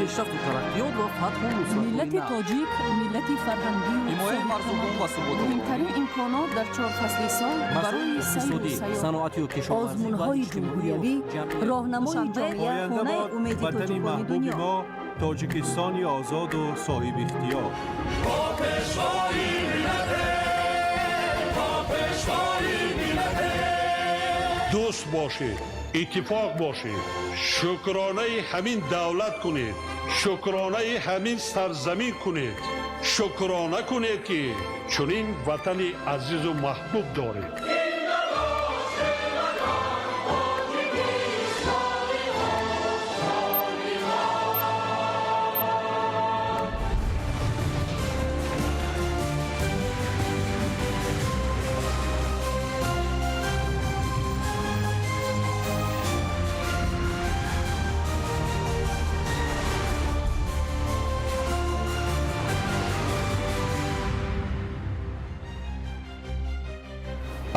Пешрафту тараққиёт ва фатҳу Миллати тоҷик миллати фарҳангию Ҳимояи марзубум ва суботи муҳимтарин имконот дар чор фасли сол барои сайру иқтисодӣ, сайёҳат. Саноатию кишоварзӣ ва Озмунҳои ҷумҳуриявӣ, роҳнамои ҷомеа, Оянда хонаи бод умеди ватани тоҷикони маҳбуби дунё. мо, Тоҷикистони озоду соҳибихтиёр. Бо Пешвои миллате, бо Пешвои миллате. Дӯст бошед, иттифоқ бошед, шукронаи ҳамин давлат кунед, шукронаи ҳамин сарзамин кунед, шукрона кунед, ки чунин ватани азизу маҳбуб доред.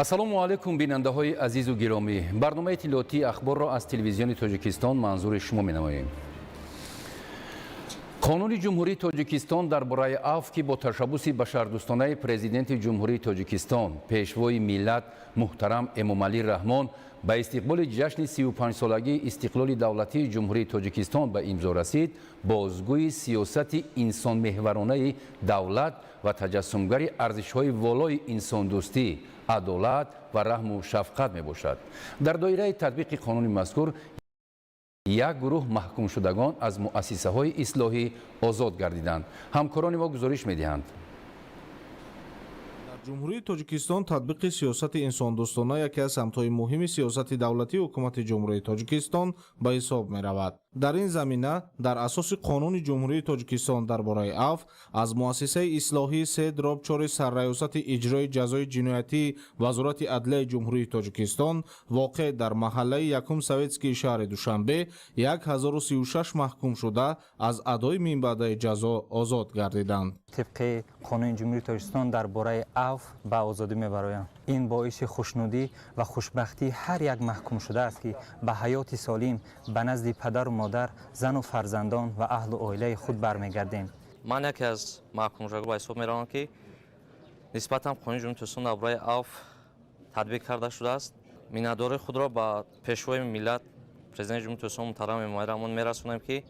Ассалому алайкум, бинандаҳои азизу гиромӣ! Барномаи иттилоотии Ахборро аз Телевизиони Тоҷикистон манзури шумо менамоем. Қонуни Ҷумҳурии Тоҷикистон дар бораи афв, ки бо ташаббуси башардӯстонаи Президенти Ҷумҳурии Тоҷикистон, Пешвои миллат муҳтарам Эмомалӣ Раҳмон ба истиқболи ҷашни 35-солагии истиқлоли давлатии Ҷумҳурии Тоҷикистон ба имзо расид, бозгӯи сиёсати инсонмеҳваронаи давлат ва таҷассумгари арзишҳои волои инсондӯстӣ, адолат ва раҳму шафқат мебошад. Дар доираи татбиқи қонуни мазкур як гурӯҳ маҳкумшудагон аз муассисаҳои ислоҳӣ озод гардиданд. Ҳамкорони мо гузориш медиҳанд. Дар Ҷумҳурии Тоҷикистон татбиқи сиёсати инсондӯстона яке аз самтҳои муҳими сиёсати давлатии Ҳукумати Ҷумҳурии Тоҷикистон ба ҳисоб меравад. Дар ин замина, дар асоси Қонуни Ҷумҳурии Тоҷикистон дар бораи афв, аз муассисаи ислоҳии 3/4 Сарраёсати иҷрои ҷазои ҷиноятии Вазорати адлияи Ҷумҳурии Тоҷикистон, воқеъ дар маҳаллаи Якум Советскии шаҳри Душанбе, 1036 маҳкумшуда аз адои минбаъдаи ҷазо озод гардиданд. Тибқи Қонуни Ҷумҳурии Тоҷикистон дар бораи афв ба озодӣ мебароянд. Ин боиси хушнудӣ ва хушбахтии ҳар як маҳкумшуда аст, ки ба ҳаёти солим, ба назди падару модар, зану фарзандон ва аҳлу оилаи худ бармегардем. Ман яке аз маҳкумшудагон ба ҳисоб меравам, ки нисбатан Қонуни Ҷумҳурии Тоҷикистон дар бораи афв татбиқ карда шудааст. Миннатдории худро ба Пешвои миллат, Президенти Ҷумҳурии Тоҷикистон муҳтарам Эмомалӣ Раҳмон мерасонем, ки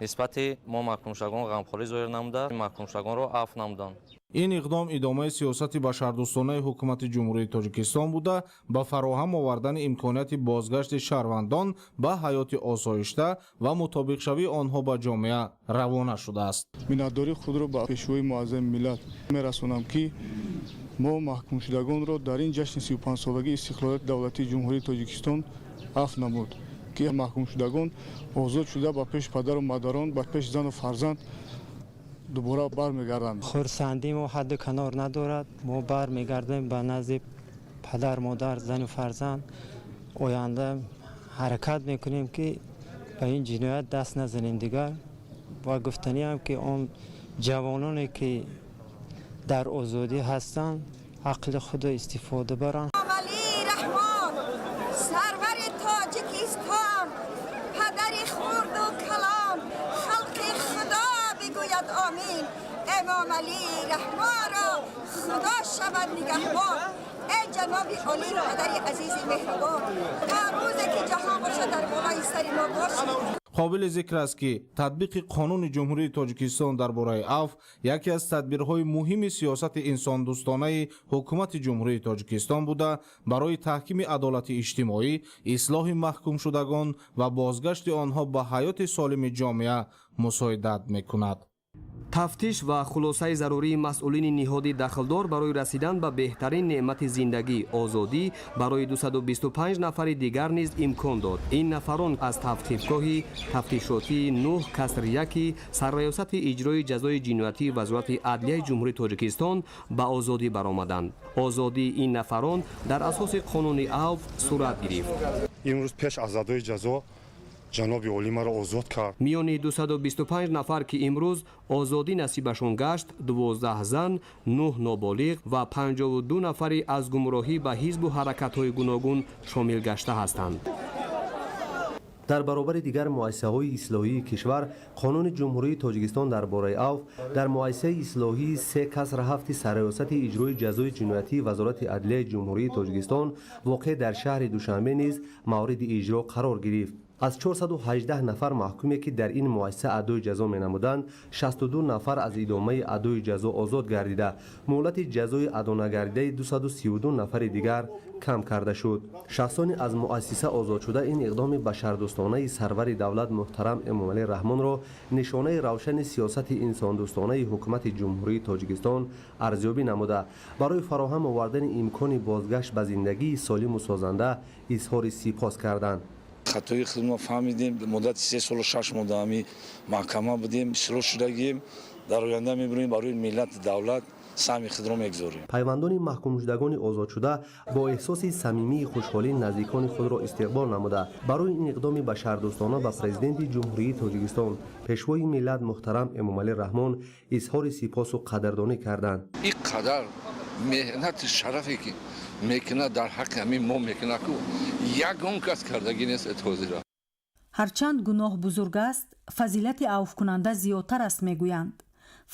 нисбати мо маҳкумшудагон ғамхорӣ зоҳир намуда, маҳкумшудагонро афв намуданд. Ин иқдом идомаи сиёсати башардӯстонаи Ҳукумати Ҷумҳурии Тоҷикистон буда, ба фароҳам овардани имконияти бозгашти шаҳрвандон ба ҳаёти осоишта ва мутобиқшавии онҳо ба ҷомеа равона шудааст. Миннатдории худро ба Пешвои муаззами миллат мерасонам, ки мо маҳкумшудагонро дар ин ҷашни 35-солагии истиқлолияти давлатии Ҷумҳурии Тоҷикистон афв намуд, ки маҳкумшудагон озод шуда, ба пеши падару модарон, ба пеши зану фарзанд дубора бармегарданд. Хурсандӣ мо ҳадду канор надорад. Мо бармегардем ба назди падар, модар, зану фарзанд. Оянда ҳаракат мекунем, ки ба ин ҷиноят даст назанем дигар. Ва гуфтаниам, ки он ҷавононе, ки дар озодӣ ҳастанд, ақли худро истифода баранд. Эмомалӣ Раҳмон, сарвари Тоҷикистон, падари хурду калон, халқи Худо бигӯяд омин. Эмомалӣ Раҳмонро Худо шавад нигаҳбон. Эй ҷаноби олӣ, падари азизи меҳрубон, то рӯзе ки ҷаҳон бошад, дар болои сари мо бошед. Қобили зикр аст, ки татбиқи Қонуни Ҷумҳурии Тоҷикистон дар бораи афв яке аз тадбирҳои муҳими сиёсати инсондӯстонаи Ҳукумати Ҷумҳурии Тоҷикистон буда, барои таҳкими адолати иҷтимоӣ, ислоҳи маҳкумшудагон ва бозгашти онҳо ба ҳаёти солими ҷомеа мусоидат мекунад. Тафтиш ва хулосаи зарурии масъулини ниҳоди дахлдор барои расидан ба беҳтарин неъмати зиндагӣ, озодӣ, барои 225 нафари дигар низ имкон дод. Ин нафарон аз тавқифгоҳи тафтишотии 9-1 Сарраёсати иҷрои ҷазои ҷиноятии Вазорати адлияи Ҷумҳурии Тоҷикистон ба озодӣ баромаданд. Озодии ин нафарон дар асоси қонуни авф сурат гирифт. Имрӯз пеш аз адои ҷазо ҷаноби олӣ маро озод кард. Миёни 225 нафар, ки имрӯз озодӣ насибашон гашт, 12 зан, 9 ноболиғ ва 52 нафари аз гумроҳӣ ба ҳизбу ҳаракатҳои гуногун шомил гашта ҳастанд. Дар баробари дигар муассисаҳои ислоҳии кишвар, Қонуни Ҷумҳурии Тоҷикистон дар бораи авф дар муассисаи ислоҳии 3-7 Сарраёсати иҷрои ҷазои ҷиноятии Вазорати адлияи Ҷумҳурии Тоҷикистон, воқеъ дар шаҳри Душанбе, низ мавриди иҷро қарор гирифт. Аз 418 нафар маҳкуме, ки дар ин муассиса адои ҷазо менамуданд, 62 нафар аз идомаи адои ҷазо озод гардида, муҳлати ҷазои адонагардидаи 232 нафари дигар кам карда шуд. Шахсони аз муассиса озодшуда ин иқдоми башардӯстонаи сарвари давлат муҳтарам Эмомалӣ Раҳмонро нишонаи равшани сиёсати инсондӯстонаи Ҳукумати Ҷумҳурии Тоҷикистон арзёбӣ намуда, барои фароҳам овардани имкони бозгашт ба зиндагии солиму созанда изҳори сипос карданд. Хатои худро фаҳмидем. Муддати 3 солу 6 моҳ дар ҳамин маҳкама будем, ислоҳ шудагием. Дар оянда мебинем, барои миллати давлат саҳми худро мегузорем. Пайвандони маҳкумшудагони озодшуда бо эҳсоси самимии хушҳолӣ наздикони худро истиқбол намуда, барои ин иқдоми башардӯстона ба Президенти Ҷумҳурии Тоҷикистон, Пешвои миллат муҳтарам Эмомалӣ Раҳмон изҳори сипосу қадрдонӣ карданд. Ин қадар меҳнати шарафе ки мекунад, дар ҳаққи ҳамин мо мекунад, ку ягон кас кардагӣ нест ҳозира. Ҳарчанд гуноҳ бузург аст, фазилати авфкунанда зиёдтар аст, мегӯянд.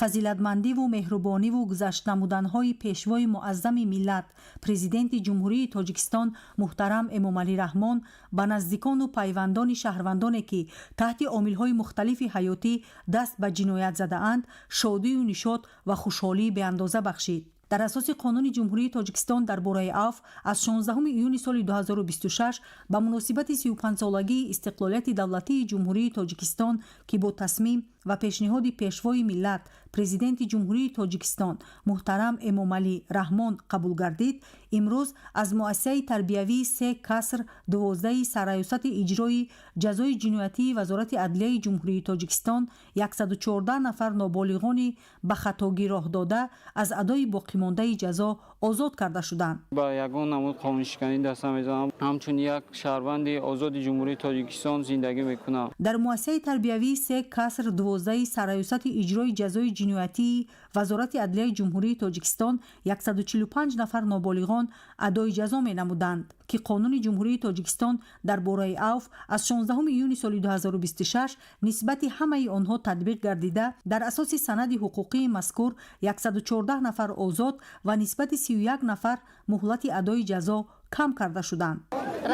Фазилатмандиву меҳрубониву гузашт намуданҳои Пешвои муаззами миллат, Президенти Ҷумҳурии Тоҷикистон муҳтарам Эмомалӣ Раҳмон ба наздикону пайвандони шаҳрвандоне, ки таҳти омилҳои мухталифи ҳаётӣ даст ба ҷиноят задаанд, шодию нишот ва хушҳолии беандоза бахшид. Дар асоси Қонуни Ҷумҳурии Тоҷикистон дар бораи авф аз 16 июни соли 2026 ба муносибати 35-солагии истиқлолияти давлатии Ҷумҳурии Тоҷикистон, ки бо тасмим ва пешниҳоди Пешвои миллат, Президенти Ҷумҳурии Тоҷикистон муҳтарам Эмомалӣ Раҳмон қабул гардид, имрӯз аз муассисаи тарбиявии 3-12 Сарраёсати иҷрои ҷазои ҷиноятии Вазорати адлияи Ҷумҳурии Тоҷикистон 114 нафар ноболиғони ба хатогӣ роҳ дода аз адои боқимондаи ҷазо озод карда шуданд. Ба ягон намуд қонуншиканӣ даст намезанам, ҳамчун як шаҳрванди озоди Ҷумҳурии Тоҷикистон зиндагӣ мекунам. Дар муассисаи тарбиявии 3-12 Сарраёсати иҷрои ҷазои ҷиноятии Вазорати адлияи Ҷумҳурии Тоҷикистон 145 нафар ноболиғон адои ҷазо менамуданд, ки Қонуни Ҷумҳурии Тоҷикистон дар бораи авф аз 16 июни соли 2026 нисбати ҳамаи онҳо татбиқ гардида, дар асоси санади ҳуқуқии мазкур 114 нафар озод ва нисбати 31 нафар муҳлати адои ҷазо кам карда шуданд.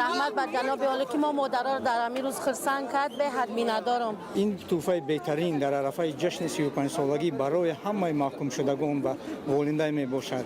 Раҳмат ба ҷаноби олӣ, ки мо модараро дар ҳамин рӯз хурсанд кард. Беҳад миннатдорам. Ин тӯҳфаи беҳтарин дар арафаи ҷашни 35-солагӣ барои ҳамаи маҳкумшудагон ва волидай мебошад.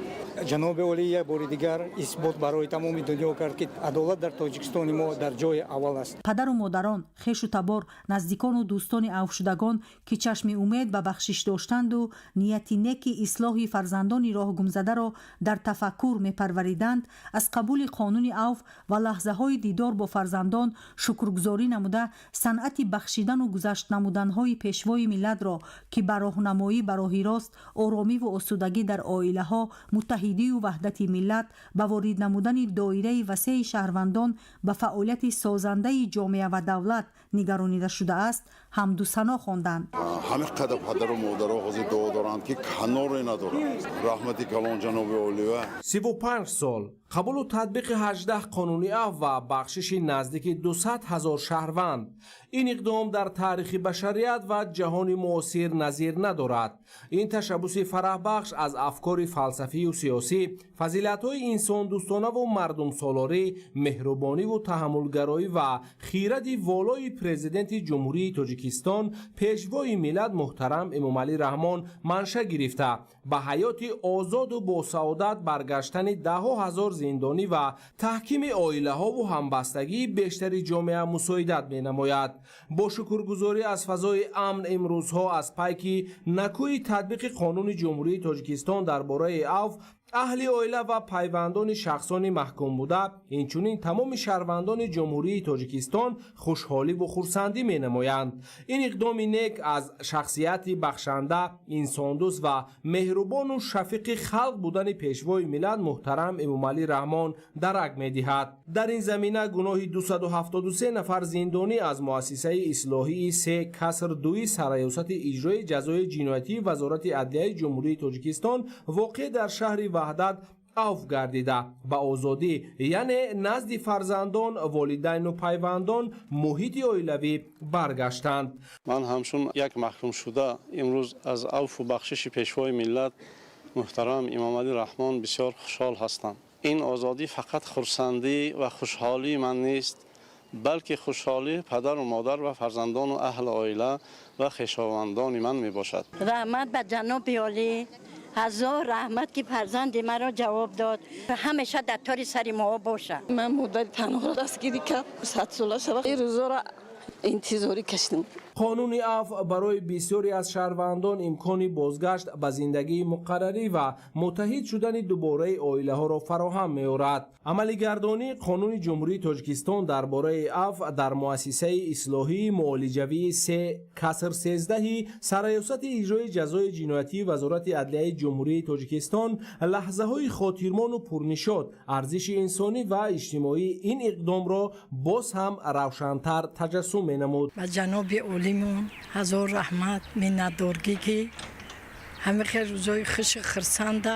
Ҷаноби олӣ як бори дигар исбот барои тамоми дунё кард, ки адолат дар Тоҷикистони мо дар ҷои аввал аст. Падару модарон, хешу табор, наздикону дӯстони авфшудагон, ки чашми умед ба бахшиш доштанду нияти неки ислоҳи фарзандони роҳгумзадаро дар тафаккур мепарвариданд, аз қабули қонуни авф ва лаҳзаҳои дидор бо фарзандон шукргузорӣ намуда, санъати бахшидану гузашт намуданҳои Пешвои миллатро, ки ба роҳнамоӣ ба роҳи рост, оромиву осудагӣ дар оилаҳо, муттаҳидию ваҳдати миллат, ба ворид намудани доираи васеи шаҳрвандон ба фаъолияти созандаи ҷомеа ва давлат нигаронида шудааст, ҳамду сано хонданд. Ҳамин қадар падару модаро ҳозир дуо доранд, ки каноре надоранд. Раҳмати калон ҷаноби олива. 35 сол, қабулу татбиқи 18 қонуни афв ва бахшиши наздики 200 ҳазор шаҳрванд. Ин иқдом дар таърихи башарият ва ҷаҳони муосир назир надорад. Ин ташаббуси фараҳбахш аз афкори фалсафию сиёсӣ, фазилатҳои инсондӯстонаву мардумсолорӣ, меҳрубониву таҳаммулгароӣ ва хиради волои Президенти Ҷумҳурии Тоҷикистон, Пешвои миллат муҳтарам Эмомалӣ Раҳмон манша гирифта, ба ҳаёти озоду босаодат баргаштани даҳҳо ҳазор зиндонӣ ва таҳкими оилаҳову ҳамбастагии бештари ҷомеа мусоидат менамояд. Бо шукргузорӣ аз фазои амн имрӯзҳо аз пайки накӯи татбиқи Қонуни Ҷумҳурии Тоҷикистон дар бораи авф, аҳли оила ва пайвандони шахсони маҳкумбуда, инчунин тамоми шаҳрвандони Ҷумҳурии Тоҷикистон хушҳоливу хурсандӣ менамоянд. Ин иқдоми нек аз шахсияти бахшанда, инсондӯст ва меҳрубону шафиқи халқ будани Пешвои миллат муҳтарам Эмомалӣ Раҳмон дарак медиҳад. Дар ин замина гуноҳи 273 нафар зиндонӣ аз муассисаи ислоҳии 3-2 Сарраёсати иҷрои ҷазои ҷиноятии Вазорати адлияи Ҷумҳурии Тоҷикистон, воқеъ дар шаҳри Ваҳдат, Авф гардида, ба озодӣ, яъне назди фарзандон, волидайну пайвандон, муҳити оилавӣ баргаштанд. Ман ҳамчун як маҳкумшуда имрӯз аз авфу бахшиши Пешвои миллат муҳтарам Эмомалӣ Раҳмон бисёр хушҳол ҳастам. Ин озодӣ фақат хурсандӣ ва хушҳолии ман нест, балки хушҳолии падару модар ва фарзандону аҳли оила ва хешовандони ман мебошад. Раҳмат ба ҷаноби олӣ, ҳазор раҳмат, ки фарзанди маро ҷавоб дод. Ҳамеша дар тори сари мо бошад. Ман модари танҳоро дастгирӣ кард. 100 сола шава, ин рӯзоро интизорӣ кашидам. Қонуни афв барои бисёре аз шаҳрвандон имкони бозгашт ба зиндагии муқаррарӣ ва муттаҳид шудани дубораи оилаҳоро фароҳам меорад. Амалигардонии Қонуни Ҷумҳурии Тоҷикистон дар бораи афв дар муассисаи ислоҳии муолиҷавии 3-13 Сарраёсати иҷрои ҷазои ҷиноятии Вазорати адлияи Ҷумҳурии Тоҷикистон лаҳзаҳои хотирмону пурнишод, арзиши инсонӣ ва иҷтимоии ин иқдомро боз ҳам равшантар таҷассум менамуд. Ба ҷаноби олимон ҳазор раҳмат, миннатдоргӣ, ки ҳамин хел рӯзои хуши хурсанда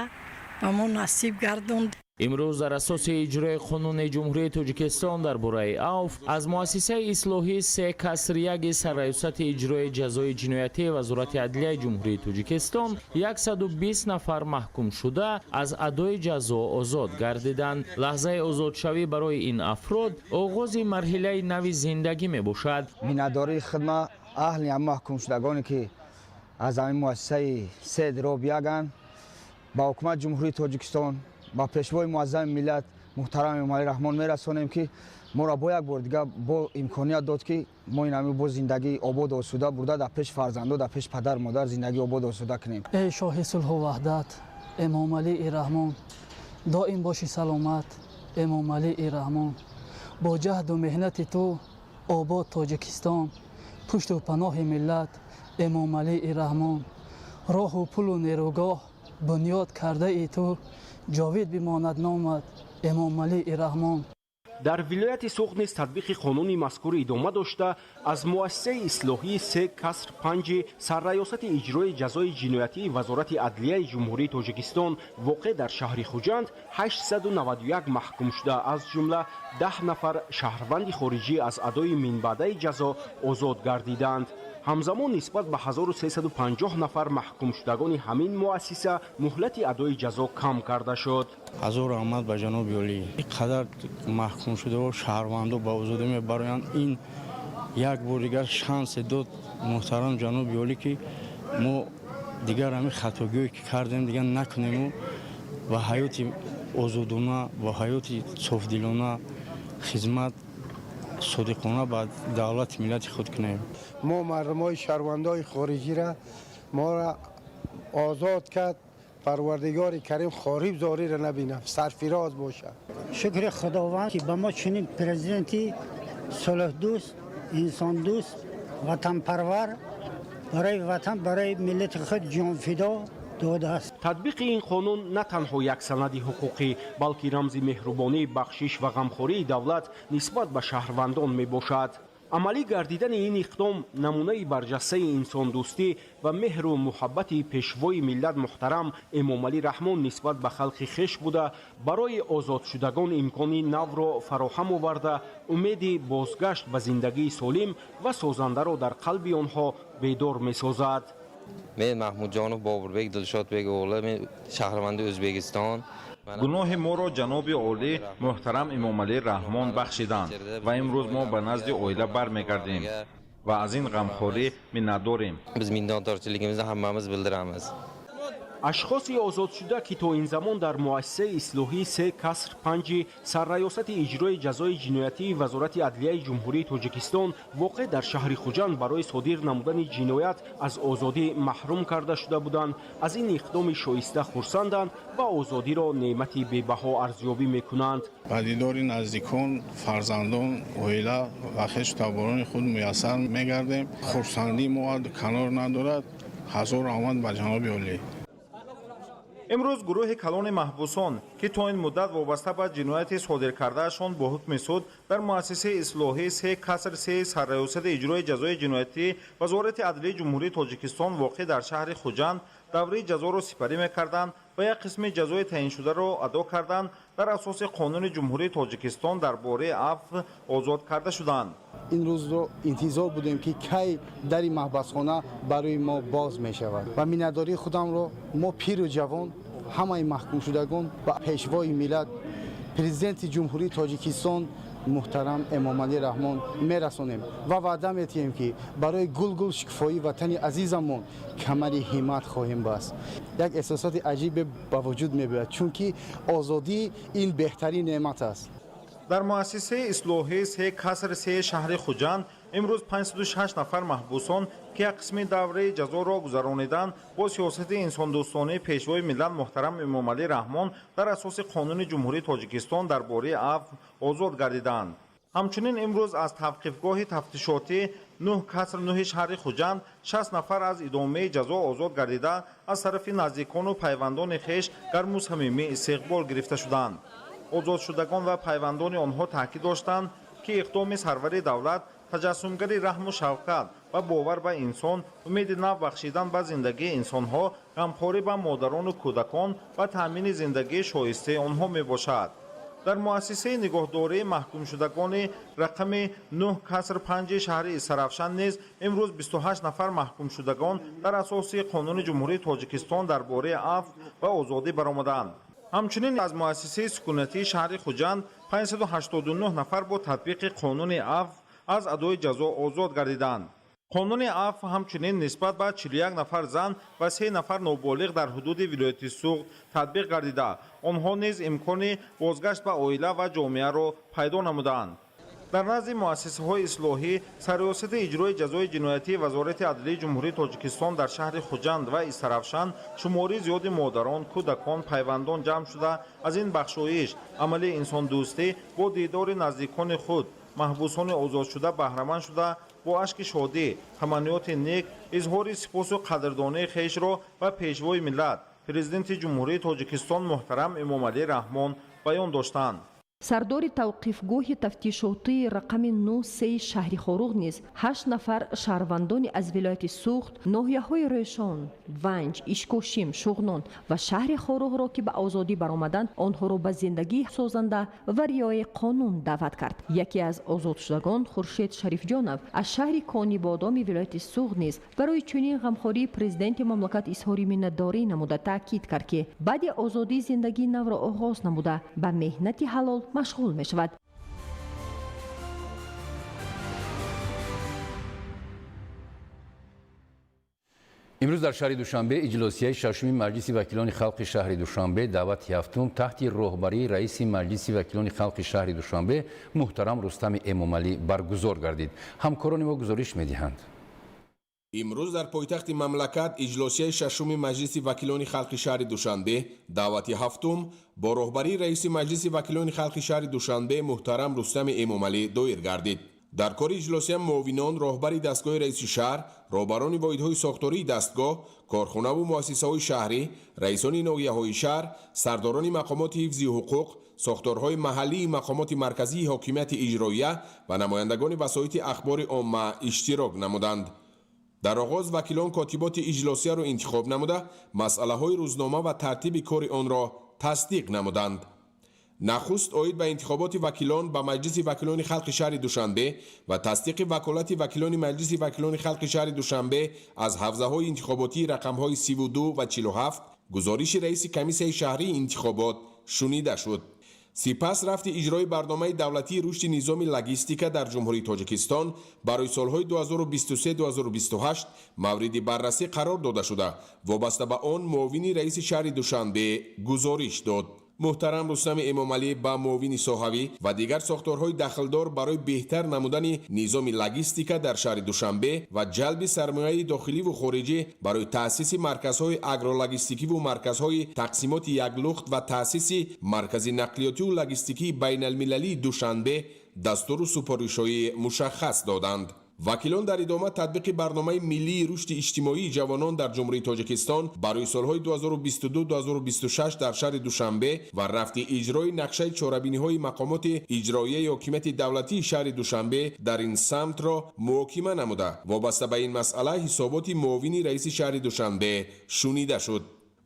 ба мо насиб гардонд. Имрӯз дар асоси иҷрои Қонуни Ҷумҳурии Тоҷикистон дар бораи авф аз муассисаи ислоҳии 3-1 Сарраёсати иҷрои ҷазои ҷиноятии Вазорати адлияи Ҷумҳурии Тоҷикистон 120 нафар маҳкумшуда аз адои ҷазо озод гардиданд. Лаҳзаи озодшавӣ барои ин афрод оғози марҳилаи нави зиндагӣ мебошад. Миннатдории хидма аҳли ҳама маҳкумшудагоне, ки аз ҳамин муассисаи 3-1-анд, ба Ҳукумати Ҷумҳурии Тоҷикистон, ба Пешвои муаззами миллат муҳтарам Эмомалӣ Раҳмон мерасонем, ки моро бо як бор дига бо имконият дод, ки мо ин ҳамин бо зиндагии ободу осуда бурда, дар пеши фарзандо, дар пеши падару модар зиндагии ободу осуда кунем. Эй шоҳи сулҳу ваҳдат, Эмомалии Раҳмон, доим боши саломат, Эмомалии Раҳмон. Бо ҷаҳду меҳнати ту обод Тоҷикистон, пушту паноҳи миллат, Эмомалии Раҳмон. Роҳу пулу нерӯгоҳ бунёд кардаи ту, ҷовид бимонад номат, Эмомалии Раҳмон. Дар вилояти Суғд низ татбиқи қонуни мазкур идома дошта, аз муассисаи ислоҳии 3-5 Сарраёсати иҷрои ҷазои ҷиноятии Вазорати адлияи Ҷумҳурии Тоҷикистон воқеъ дар шаҳри Хуҷанд 891 маҳкумшуда, аз ҷумла 10 нафар шаҳрванди хориҷӣ, аз адои минбаъдаи ҷазо озод гардиданд. Ҳамзамон нисбат ба 1350 нафар маҳкумшудагони ҳамин муассиса муҳлати адои ҷазо кам карда шуд. Ҳазор раҳмат ба ҷаноби олӣ. Ин қадар маҳкумшудаҳо, шаҳрвандо ба озодӣ мебароянд. Ин як бор дигар шансе дод муҳтарам ҷаноби олӣ, ки мо дигар ҳамин хатогиҳое ки кардем, дигар накунему ва ҳаёти озодона ва ҳаёти софдилона хизмат содиқона ба давлати миллати худ кунем. Мо мардумои шаҳрвандои хориҷира моро озод кард. Парвардигори Карим хориб зориро набинам, сарфироз бошад. Шукри Худованд, ки ба мо чунин президенти сулҳдӯст, инсондӯст, ватанпарвар, барои ватан, барои миллати худ ҷонфидо додааст. Татбиқи ин қонун на танҳо як санади ҳуқуқӣ, балки рамзи меҳрубонӣ, бахшиш ва ғамхории давлат нисбат ба шаҳрвандон мебошад. Амалӣ гардидани ин иқдом намунаи барҷастаи инсондӯстӣ ва меҳру муҳаббати Пешвои миллат муҳтарам Эмомалӣ Раҳмон нисбат ба халқи хеш буда, барои озодшудагон имкони навро фароҳам оварда, умеди бозгашт ба зиндагии солим ва созандаро дар қалби онҳо бедор месозад. Men Mahmudjonov Boburbek Dilshodbek o'g'li, men шаҳрванди O'zbekiston. Гуноҳи моро ҷаноби олӣ муҳтарам Эмомалӣ Раҳмон бахшиданд ва имрӯз мо ба назди оила бармегардем ва аз ин ғамхорӣ миннатдорем. Biz minnatdorchiligimizni hammamiz bildiramiz. Ашхоси озодшуда, ки то ин замон дар муассисаи ислоҳии 3-5 Сарраёсати иҷрои ҷазои ҷиноятии Вазорати адлияи Ҷумҳурии Тоҷикистон воқеъ дар шаҳри Хуҷанд барои содир намудани ҷиноят аз озодӣ маҳрум карда шуда буданд, аз ин иқдоми шоиста хурсанданд ва озодиро неъмати бебаҳо арзёбӣ мекунанд. Ба дидори наздикон, фарзандон, оила ва хешу таборони худ муяссар мегардем. Хурсандии мо канор надорад. Ҳазор раҳмат ба ҷаноби олӣ. Имрӯз гурӯҳи калони маҳбусон, ки то ин муддат вобаста ба ҷинояти содир кардаашон бо ҳукми суд дар муассисаи ислоҳии 3-3 Сарраёсати иҷрои ҷазои ҷиноятӣ Вазорати адлияи Ҷумҳурии Тоҷикистон воқеъ дар шаҳри Хуҷанд давраи ҷазоро сипарӣ мекарданд, ва як қисми ҷазои таъиншударо адо карданд, дар асоси Қонуни Ҷумҳурии Тоҷикистон дар бораи афв озод карда шуданд. Ин рӯзро интизор будем, ки кай дари маҳбасхона барои мо боз мешавад, ва миннатдории худамро мо, пиру ҷавон, ҳамаи маҳкумшудагон ба Пешвои миллат, Президенти Ҷумҳурии Тоҷикистон муҳтарам Эмомалӣ Раҳмон мерасонем ва ваъда метиҳем, ки барои гулгул шукуфоии ватани азизамон камари ҳиммат хоҳем баст. Як эҳсосоти аҷибе ба вуҷуд мебиёяд, чунки озодӣ ин беҳтарин неъмат аст. Дар муассисаи ислоҳии се каср се шаҳри Хуҷанд имрӯз 506 нафар маҳбусон, ки як қисми давраи ҷазоро гузарониданд, бо сиёсати инсондӯстонии Пешвои миллат муҳтарам Эмомалӣ Раҳмон дар асоси Қонуни Ҷумҳурии Тоҷикистон дар бораи афв озод гардиданд. Ҳамчунин имрӯз аз тавқифгоҳи тафтишотӣ 9 каср 9 шаҳри Хуҷанд 60 нафар аз идомаи ҷазо озод гардида, аз тарафи наздикону пайвандони хеш гарму самимӣ истиқбол гирифта шуданд. Озодшудагон ва пайвандони онҳо таъкид доштанд, ки иқдоми сарвари давлат таҷассумгари раҳму шавқат ва бовар ба инсон, умеди нав бахшидан ба зиндагии инсонҳо, ғамхорӣ ба модарону кӯдакон ва таъмини зиндагии шоистаи онҳо мебошад. Дар муассисаи нигоҳдории маҳкумшудагони рақами 9 каср 5 шаҳри Истаравшан низ имрӯз 28 нафар маҳкумшудагон дар асоси Қонуни Ҷумҳурии Тоҷикистон дар бораи афв ба озодӣ баромаданд. Ҳамчунин аз муассисаи сукунатии шаҳри Хуҷанд 589 нафар бо татбиқи Қонуни афв аз адои ҷазо озод гардиданд. Қонуни афв ҳамчунин нисбат ба 41 нафар зан ва 3 нафар ноболиғ дар ҳудуди вилояти Суғд татбиқ гардида, онҳо низ имкони бозгашт ба оила ва ҷомеаро пайдо намуданд. Дар назди муассисаҳои ислоҳӣ Сарриёсати иҷрои ҷазои ҷиноятии Вазорати адлияи Ҷумҳурии Тоҷикистон дар шаҳри Хуҷанд ва Истаравшан шумори зиёди модарон, кӯдакон, пайвандон ҷамъ шуда, аз ин бахшоиш, амали инсондӯстӣ бо дидори наздикони худ, маҳбусони озодшуда баҳраманд шуда, бо ашки шодӣ, таманниёти нек изҳори сипосу қадрдонии хешро ба Пешвои миллат, Президенти Ҷумҳурии Тоҷикистон муҳтарам Эмомалӣ Раҳмон баён доштанд. Сардори тавқифгоҳи тафтишотии рақами 93 шаҳри Хоруғ низ ҳашт нафар шаҳрвандони аз вилояти Суғд, ноҳияҳои Рӯшон, Ванҷ, Ишкошим, Шуғнон ва шаҳри Хоруғро, ки ба озодӣ баромаданд, онҳоро ба зиндагии созанда ва риояи қонун даъват кард. Яке аз озодшудагон, Хуршед Шарифҷонов аз шаҳри Конибодоми вилояти Суғд низ барои чунин ғамхории президенти мамлакат изҳори миннатдорӣ намуда, таъкид кард, ки баъди озодӣ зиндагии навро оғоз намуда, ба меҳнати ҳалол машғул мешавад. Имрӯз дар шаҳри Душанбе иҷлосияи шашуми Маҷлиси вакилони халқи шаҳри Душанбе, даъвати ҳафтум, таҳти роҳбарии раиси Маҷлиси вакилони халқи шаҳри Душанбе муҳтарам Рустами Эмомалӣ баргузор гардид. Ҳамкорони мо гузориш медиҳанд. Имрӯз дар пойтахти мамлакат иҷлосияи шашуми Маҷлиси вакилони халқи шаҳри Душанбе, даъвати ҳафтум, бо роҳбарии раиси Маҷлиси вакилони халқи шаҳри Душанбе муҳтарам Рустами Эмомалӣ доир гардид. Дар кори иҷлосия муовинон, роҳбари дастгоҳи раиси шаҳр, роҳбарони воҳидҳои сохтории дастгоҳ, корхонаву муассисаҳои шаҳрӣ, раисони ноҳияҳои шаҳр, сардорони мақомоти ҳифзи ҳуқуқ, сохторҳои маҳаллии мақомоти марказии ҳокимияти иҷроия ва намояндагони васоити ахбори омма иштирок намуданд. Дар оғоз вакилон котиботи иҷлосияро интихоб намуда, масъалаҳои рӯзнома ва тартиби кори онро тасдиқ намуданд. Нахуст оид ба интихоботи вакилон ба Маҷлиси вакилони халқи шаҳри Душанбе ва тасдиқи ваколати вакилони Маҷлиси вакилони халқи шаҳри Душанбе аз ҳавзаҳои интихоботии рақамҳои 32 ва 47 гузориши раиси комиссияи шаҳрии интихобот шунида шуд. Сипас рафти иҷрои барномаи давлатии рушди низоми логистика дар Ҷумҳурии Тоҷикистон барои солҳои 2023-2028 мавриди баррасӣ қарор дода шуда, вобаста ба он муовини раиси шаҳри Душанбе гузориш дод. Муҳтарам Рустами Эмомалӣ ба муовини соҳавӣ ва дигар сохторҳои дахлдор барои беҳтар намудани низоми логистика дар шаҳри Душанбе ва ҷалби сармояи дохиливу хориҷӣ барои таъсиси марказҳои агрологистикиву марказҳои тақсимоти яклухт ва таъсиси маркази нақлиётиву логистикии байналмилалии Душанбе дастуру супоришҳои мушаххас доданд. Вакилон дар идома татбиқи барномаи миллии рушди иҷтимоии ҷавонон дар Ҷумҳурии Тоҷикистон барои солҳои 2022-2026 дар шаҳри Душанбе ва рафти иҷрои нақшаи чорабиниҳои мақомоти иҷроияи ҳокимияти давлатии шаҳри Душанбе дар ин самтро муҳокима намуда, вобаста ба ин масъала ҳисоботи муовини раиси шаҳри Душанбе шунида шуд.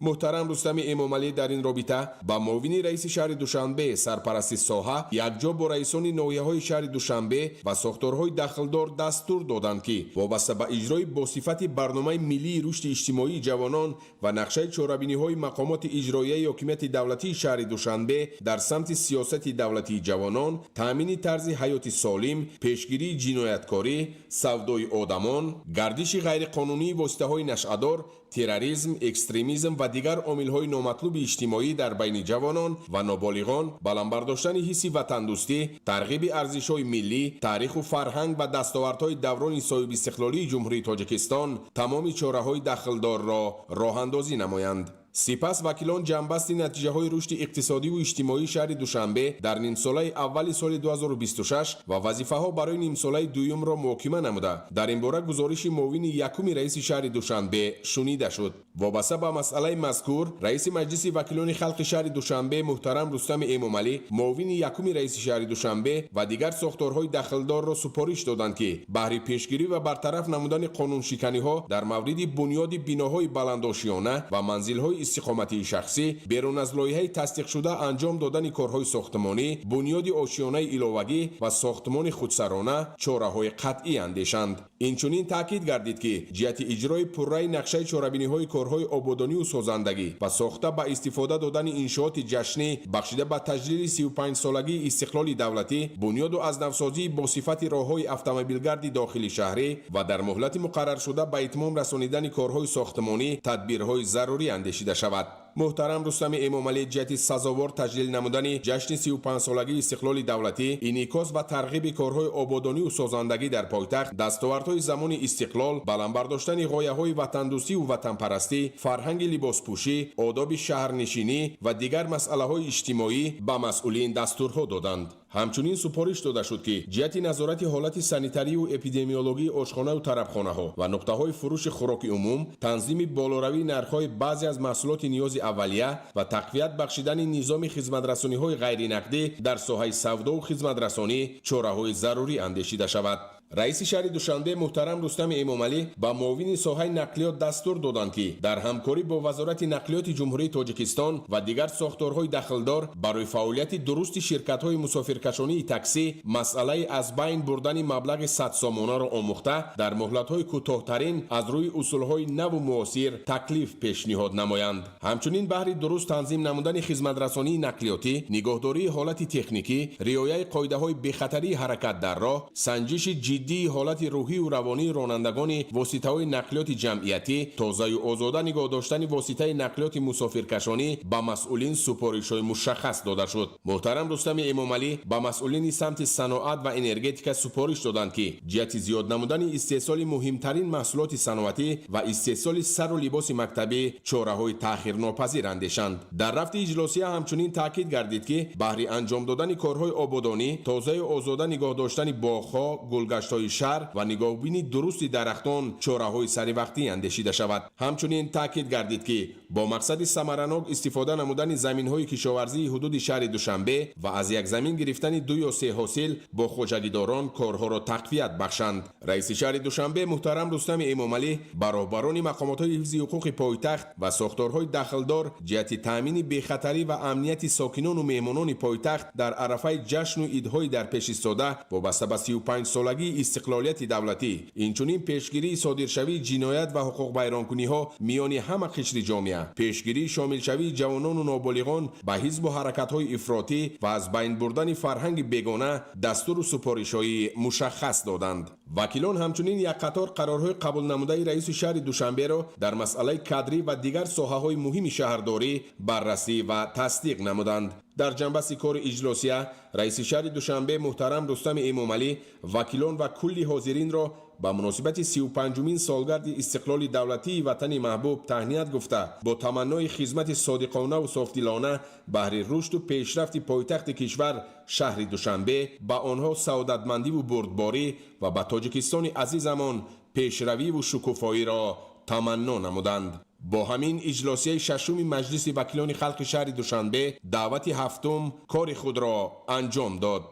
Муҳтарам Рустами Эмомалӣ дар ин робита ба муовини раиси шаҳри Душанбе, сарпарасти соҳа, якҷо бо раисони ноҳияҳои шаҳри Душанбе ва сохторҳои дахлдор дастур доданд, ки вобаста ба иҷрои босифати барномаи миллии рушди иҷтимоии ҷавонон ва нақшаи чорабиниҳои мақомоти иҷроияи ҳокимияти давлатии шаҳри Душанбе дар самти сиёсати давлатии ҷавонон, таъмини тарзи ҳаёти солим, пешгирии ҷинояткорӣ, савдои одамон, гардиши ғайриқонунии воситаҳои нашъадор, терроризм, экстремизм ва дигар омилҳои номатлуби иҷтимоӣ дар байни ҷавонон ва ноболиғон, баланд бардоштани ҳисси ватандӯстӣ, тарғиби арзишҳои миллӣ, таъриху фарҳанг ва дастовардҳои даврони соҳибистиқлолии Ҷумҳурии Тоҷикистон тамоми чораҳои дахлдорро роҳандозӣ намоянд. Сипас вакилон ҷамъбасти натиҷаҳои рушди иқтисодиву иҷтимоии шаҳри Душанбе дар нимсолаи аввали соли 2026 ва вазифаҳо барои нимсолаи дуюмро муҳокима намуда, дар ин бора гузориши муовини якуми раиси шаҳри Душанбе шунида шуд. Вобаста ба масъалаи мазкур раиси Маҷлиси вакилони халқи шаҳри Душанбе муҳтарам Рустами Эмомалӣ муовини якуми раиси шаҳри Душанбе ва дигар сохторҳои дахлдорро супориш доданд, ки баҳри пешгирӣ ва бартараф намудани қонуншиканиҳо дар мавриди бунёди биноҳои баландошиёна ва манзилҳои истиқоматии шахсӣ берун аз лоиҳаи тасдиқшуда анҷом додани корҳои сохтмонӣ, бунёди ошиёнаи иловагӣ ва сохтмони худсарона чораҳои қатъӣ андешанд. Инчунин таъкид гардид, ки ҷиҳати иҷрои пурраи нақшаи чорабиниҳои корҳои ободонию созандагӣ ва сохта ба истифода додани иншооти ҷашнӣ бахшида ба таҷлили 35-солагии истиқлоли давлатӣ, бунёду аз навсозии бо сифати роҳҳои автомобилгарди дохили шаҳрӣ ва дар муҳлати муқарраршуда ба итмом расонидани корҳои сохтмонӣ тадбирҳои зарурӣ андешида шавад. Муҳтарам Рустами Эмомалӣ ҷиҳати сазовор таҷлил намудани ҷашни 35-солагии истиқлоли давлатӣ, инъикос ва тарғиби корҳои ободонию созандагӣ дар пойтахт, дастовардҳои замони истиқлол, баланд бардоштани ғояҳои ватандӯстиву ватанпарастӣ, фарҳанги либоспӯшӣ, одоби шаҳрнишинӣ ва дигар масъалаҳои иҷтимоӣ ба масъулин дастурҳо доданд. Ҳамчунин супориш дода шуд, ки ҷиҳати назорати ҳолати санитарию эпидемиологии ошхонаю тарабхонаҳо ва нуқтаҳои фурӯши хӯроки умум, танзими болоравии нархҳои баъзе аз маҳсулоти ниёзи аввалия ва тақвият бахшидани низоми хизматрасониҳои ғайринақдӣ дар соҳаи савдову хизматрасонӣ чораҳои зарурӣ андешида шавад. Раиси шаҳри Душанбе муҳтарам Рустами Эмомалӣ ба муовини соҳаи нақлиёт дастур доданд, ки дар ҳамкорӣ бо Вазорати нақлиёти Ҷумҳурии Тоҷикистон ва дигар сохторҳои дахлдор барои фаъолияти дурусти ширкатҳои мусофиркашонии таксӣ масъалаи аз байн бурдани маблағи 100 сомонаро омӯхта, дар муҳлатҳои кӯтоҳтарин аз рӯи усулҳои наву муосир таклиф пешниҳод намоянд. Ҳамчунин баҳри дуруст танзим намудани хизматрасонии нақлиётӣ, нигоҳдории ҳолати техникӣ, риояи қоидаҳои бехатарии ҳаракат дар роҳ, санҷиши ҷиддии ҳолати рӯҳию равонии ронандагони воситаҳои нақлиёти ҷамъиятӣ, тозаю озода нигоҳ доштани воситаи нақлиёти мусофиркашонӣ ба масъулин супоришҳои мушаххас дода шуд. Муҳтарам Рустами Эмомалӣ ба масъулини самти саноат ва энергетика супориш доданд, ки ҷиҳати зиёд намудани истеҳсоли муҳимтарин маҳсулоти саноатӣ ва истеҳсоли сару либоси мактабӣ чораҳои таъхирнопазир андешанд. Дар рафти иҷлосия ҳамчунин таъкид гардид, ки баҳри анҷом додани корҳои ободонӣ, тозаю озода нигоҳ доштани боғҳо, гулгаштҳои шаҳр ва нигоҳбини дурусти дарахтон чораҳои саривақтӣ андешида шавад. Ҳамчунин таъкид гардид, ки бо мақсади самаранок истифода намудани заминҳои кишоварзии ҳудуди шаҳри Душанбе ва аз як замин гирифтани 2 ё 3 ҳосил бо хоҷагидорон корҳоро тақвият бахшанд. Раиси шаҳри Душанбе муҳтарам Рустами Эмомалӣ ба роҳбарони мақомотҳои ҳифзи ҳуқуқи пойтахт ва сохторҳои дахлдор ҷиҳати таъмини бехатарӣ ва амнияти сокинону меҳмонони пойтахт дар арафаи ҷашну идҳои дар пеш истода вобаста ба 35-солагии истиқлолияти давлатӣ, инчунин пешгирии содиршавии ҷиноят ва ҳуқуқвайронкуниҳо миёни ҳама қишри ҷомеа, пешгирии шомилшавии ҷавонону ноболиғон ба ҳизбу ҳаракатҳои ифротӣ ва аз байн бурдани фарҳанги бегона дастуру супоришҳои мушаххас доданд. Вакилон ҳамчунин як қатор қарорҳои қабулнамудаи раиси шаҳри Душанберо дар масъалаи кадрӣ ва дигар соҳаҳои муҳими шаҳрдорӣ баррасӣ ва тасдиқ намуданд. Дар ҷанбасти кори иҷлосия раиси шаҳри Душанбе муҳтарам Рустами Эмомалӣ вакилон ва кулли ҳозиринро ба муносибати 35-умин солгарди истиқлоли давлатии ватани маҳбуб таҳният гуфта, бо таманнои хизмати содиқонаву софдилона баҳри рушду пешрафти пойтахти кишвар шаҳри Душанбе ба онҳо саодатмандиву бурдборӣ ва ба Тоҷикистони азизамон пешравиву шукуфоиро таманно намуданд. Бо ҳамин иҷлосияи шашуми Маҷлиси вакилони халқи шаҳри Душанбе даъвати ҳафтум кори худро анҷом дод.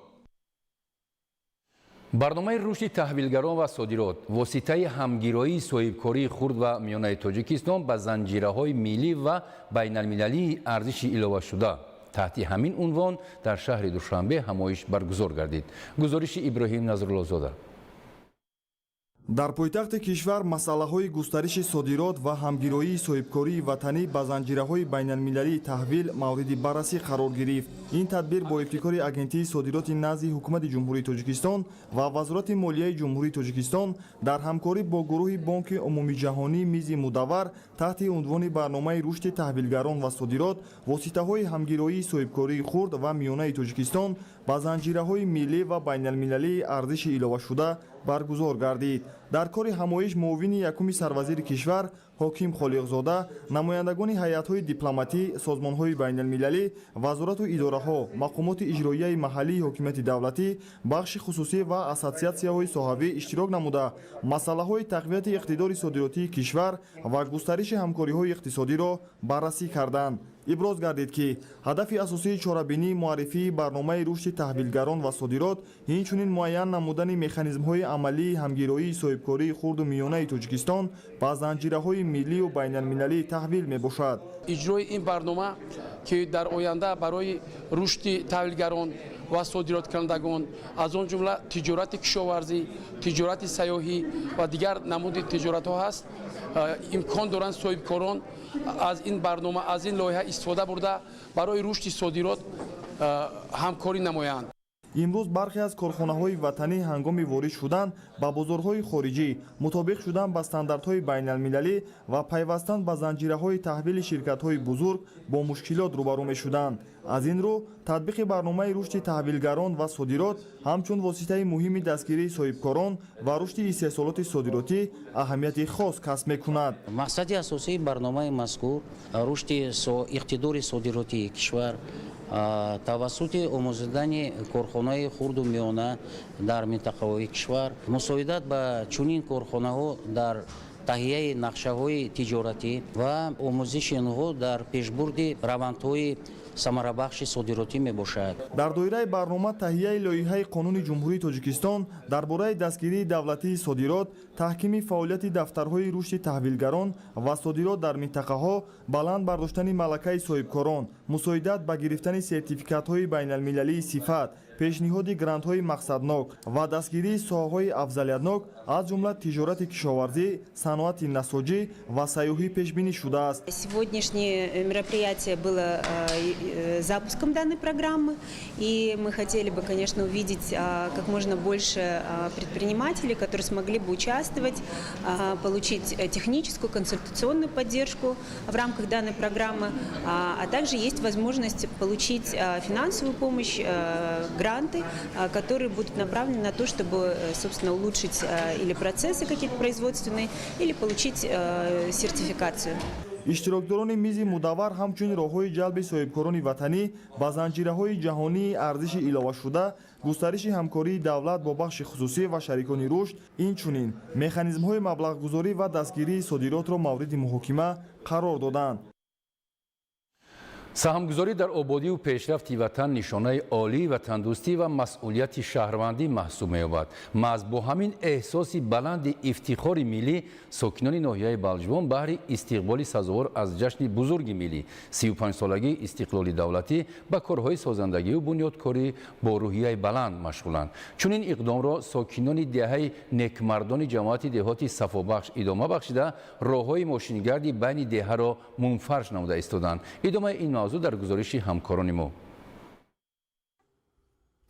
Барномаи рушди таҳвилгарон ва содирот воситаи ҳамгироии соҳибкории хурд ва миёнаи Тоҷикистон ба занҷираҳои миллӣ ва байналмилалии арзиши иловашуда таҳти ҳамин унвон дар шаҳри Душанбе ҳамоиш баргузор гардид. Гузориши Иброҳим Назруллозода. Дар пойтахти кишвар масъалаҳои густариши содирот ва ҳамгироии соҳибкории ватанӣ ба занҷираҳои байналмилалии таҳвил мавриди баррасӣ қарор гирифт. Ин тадбир бо ибтикори Агентии содироти назди Ҳукумати Ҷумҳурии Тоҷикистон ва Вазорати молияи Ҷумҳурии Тоҷикистон дар ҳамкорӣ бо гурӯҳи Бонки умумиҷаҳонии мизи мудаввар таҳти унвони барномаи рушди таҳвилгарон ва содирот воситаҳои ҳамгироии соҳибкории хурд ва миёнаи Тоҷикистон ба занҷираҳои миллӣ ва байналмилалии арзиши иловашуда баргузор гардид. Дар кори ҳамоиш муовини якуми сарвазири кишвар Ҳоким Холиқзода, намояндагони ҳайатҳои дипломатӣ, созмонҳои байналмилалӣ, вазорату идораҳо, мақомоти иҷроияи маҳаллии ҳокимияти давлатӣ, бахши хусусӣ ва ассотсиатсияҳои соҳавӣ иштирок намуда, масъалаҳои тақвияти иқтидори содиротии кишвар ва густариши ҳамкориҳои иқтисодиро баррасӣ карданд. Иброз гардид, ки ҳадафи асосии чорабинӣ муаррифии барномаи рушди таҳвилгарон ва содирот, инчунин муайян намудани механизмҳои амалии ҳамгироии соҳибкории хурду миёнаи Тоҷикистон ба занҷираҳои миллию байналмилалии таҳвил мебошад. Иҷрои ин барнома, ки дар оянда барои рушди таҳвилгарон ва содироткунандагон, аз он ҷумла тиҷорати кишоварзӣ, тиҷорати сайёҳӣ ва дигар намуди тиҷоратҳо ҳаст, имкон доранд соҳибкорон аз ин барнома, аз ин лоиҳа истифода бурда, барои рушди содирот ҳамкорӣ намоянд. Имрӯз бархе аз корхонаҳои ватанӣ ҳангоми ворид шудан ба бозорҳои хориҷӣ, мутобиқ шудан ба стандартҳои байналмилалӣ ва пайвастан ба занҷираҳои таҳвили ширкатҳои бузург бо мушкилот рӯбарӯ мешуданд. Аз ин рӯ татбиқи барномаи рушди таҳвилгарон ва содирот ҳамчун воситаи муҳими дастгирии соҳибкорон ва рушди истеҳсолоти содиротӣ аҳамияти хос касб мекунад. Мақсади асосии барномаи мазкур рушди иқтидори содиротии кишвар тавассути омӯзидани корхонаи хурду миёна дар минтақаҳои кишвар, мусоидат ба чунин корхонаҳо дар таҳияи нақшаҳои тиҷоратӣ ва омӯзиши онҳо дар пешбурди равандҳои самарабахши содиротӣ мебошад. Дар доираи барнома таҳияи лоиҳаи Қонуни Ҷумҳурии Тоҷикистон дар бораи дастгирии давлатии содирот, таҳкими фаъолияти дафтарҳои рушди таҳвилгарон ва содирот дар минтақаҳо, баланд бардоштани малакаи соҳибкорон, мусоидат ба гирифтани сертификатҳои байналмилалии сифат, пешниҳоди грантҳои мақсаднок ва дастгирии соҳаҳои афзалиятнок, аз ҷумла тиҷорати кишоварзӣ, саноати насоҷӣ ва сайёҳӣ пешбинӣ шудааст. Сегодняшнее мероприятие было запуском данной программы, и мы хотели бы, конечно, увидеть как можно больше предпринимателей, которые смогли бы участвовать, получить техническую, консультационную поддержку в рамках данной программы, а также есть возможность получить финансовую помощь, гранты, которые будут направлены на то, чтобы, собственно, улучшить или процессы какие-то производственные, или получить сертификацию. Иштирокдорони мизи мудаввар ҳамчунин роҳҳои ҷалби соҳибкорони ватанӣ ба занҷираҳои ҷаҳонии арзиши иловашуда, густариши ҳамкории давлат бо бахши хусусӣ ва шарикони рушд, инчунин механизмҳои маблағгузорӣ ва дастгирии содиротро мавриди муҳокима қарор доданд. Саҳмгузорӣ дар ободиву пешрафти ватан нишонаи олии ватандӯстӣ ва масъулияти шаҳрвандӣ маҳсуб меёбад. Маҳз бо ҳамин эҳсоси баланди ифтихори миллӣ сокинони ноҳияи Балҷувон баҳри истиқболи сазовор аз ҷашни бузурги миллӣ 35-солагии истиқлоли давлатӣ ба корҳои созандагию бунёдкорӣ бо рӯҳияи баланд машғуланд. Чунин иқдомро сокинони деҳаи Некмардони ҷамоати деҳоти Сафобахш идома бахшида, роҳҳои мошингарди байни деҳаро мунфарш намуда истоданд. Идомаи ин мавзӯъ дар гузориши ҳамкорони мо.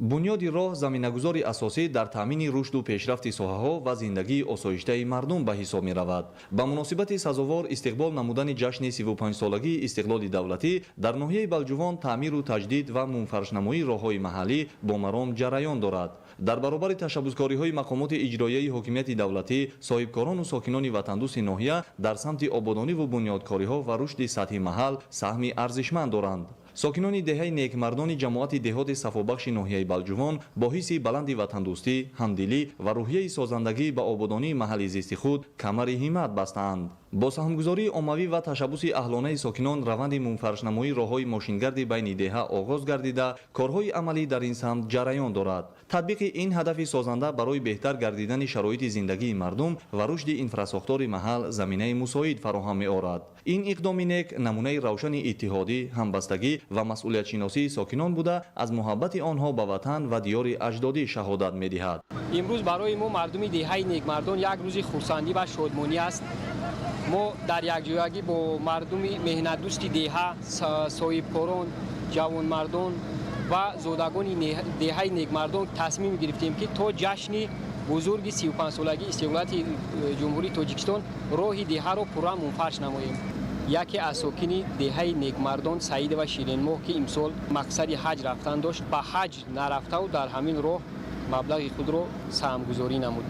Бунёди роҳ заминагузори асосӣ дар таъмини рушду пешрафти соҳаҳо ва зиндагии осоиштаи мардум ба ҳисоб меравад. Ба муносибати сазовор истиқбол намудани ҷашни 35-солагии истиқлоли давлатӣ дар ноҳияи Балҷувон таъмиру таҷдид ва мунфаршнамоии роҳҳои маҳаллӣ бо маром ҷараён дорад. Дар баробари ташаббускориҳои мақомоти иҷроияи ҳокимияти давлатӣ, соҳибкорону сокинони ватандӯсти ноҳия дар самти ободониву бунёдкориҳо ва рушди сатҳи маҳал саҳми арзишманд доранд. Сокинони деҳаи Некмардони ҷамоати деҳоти Сафобахши ноҳияи Балҷувон бо ҳисси баланди ватандӯстӣ, ҳамдилӣ ва рӯҳияи созандагӣ ба ободонии маҳалли зисти худ камари ҳиммат бастаанд. Бо саҳмгузории оммавӣ ва ташаббуси аҳлонаи сокинон раванди мунфаршнамоии роҳҳои мошингарди байни деҳа оғоз гардида, корҳои амалӣ дар ин самт ҷараён дорад. Татбиқи ин ҳадафи созанда барои беҳтар гардидани шароити зиндагии мардум ва рушди инфрасохтори маҳал заминаи мусоид фароҳам меорад. Ин иқдоми нек намунаи равшани иттиҳодӣ, ҳамбастагӣ ва масъулиятшиносии сокинон буда, аз муҳаббати онҳо ба ватан ва диёри аҷдодӣ шаҳодат медиҳад. Имрӯз барои мо мардуми деҳаи Некмардон як рӯзи хурсандӣ ва шодмонӣ аст. Мо дар якҷоягӣ бо мардуми меҳнатдӯсти деҳа, соҳибкорон, ҷавонмардон ва зодагони деҳаи Некмардон тасмим гирифтем, ки то ҷашни бузурги 35-солагии истиқлолияти Ҷумҳурии Тоҷикистон роҳи деҳаро пурра мунфарш намоем. Яке аз сокини деҳаи Некмардон Саидова Ширинмоҳ, ки имсол мақсади ҳаҷ рафтан дошт, ба ҳаҷ нарафтаву дар ҳамин роҳ маблағи худро саҳмгузорӣ намуд.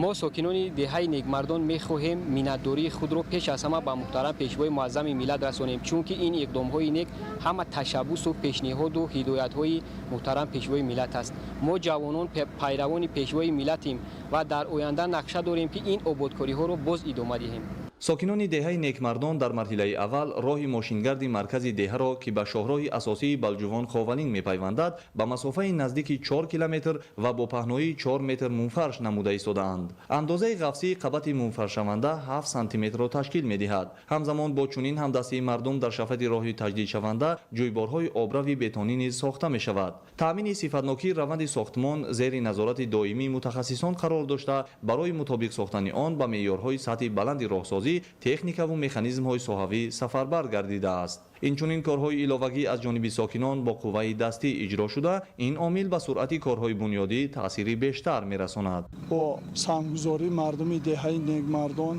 Мо сокинони деҳаи Некмардон мехоҳем миннатдории худро пеш аз ҳама ба муҳтарам Пешвои муаззами миллат расонем, чунки ин иқдомҳои нек ҳама ташаббусу пешниҳоду ҳидоятҳои муҳтарам Пешвои миллат аст. Мо ҷавонон пайравони Пешвои миллатем ва дар оянда нақша дорем, ки ин ободкориҳоро боз идома диҳем. Сокинони деҳаи Некмардон дар марҳилаи аввал роҳи мошингарди маркази деҳаро, ки ба шоҳроҳи асосии Балҷувон Ховалинг мепайвандад, ба масофаи наздики 4 километр ва бо паҳноии 4 метр мунфарш намуда истодаанд. Андозаи ғафсии қабати мунфаршаванда 7 сантиметрро ташкил медиҳад. Ҳамзамон бо чунин ҳамдастии мардум дар шафати роҳи таҷдидшаванда ҷӯйборҳои обрави бетонӣ низ сохта мешавад. Таъмини сифатнокии раванди сохтмон зери назорати доимии мутахассисон қарор дошта, барои мутобиқ сохтани он ба меъёрҳои сатҳи баланди роҳсозӣ, техникаву механизмҳои соҳавӣ сафарбар гардидааст. Инчунин корҳои иловагӣ аз ҷониби сокинон бо қувваи дастӣ иҷро шуда, ин омил ба суръати корҳои бунёдӣ таъсири бештар мерасонад. Бо саҳмгузории мардуми деҳаи Некмардон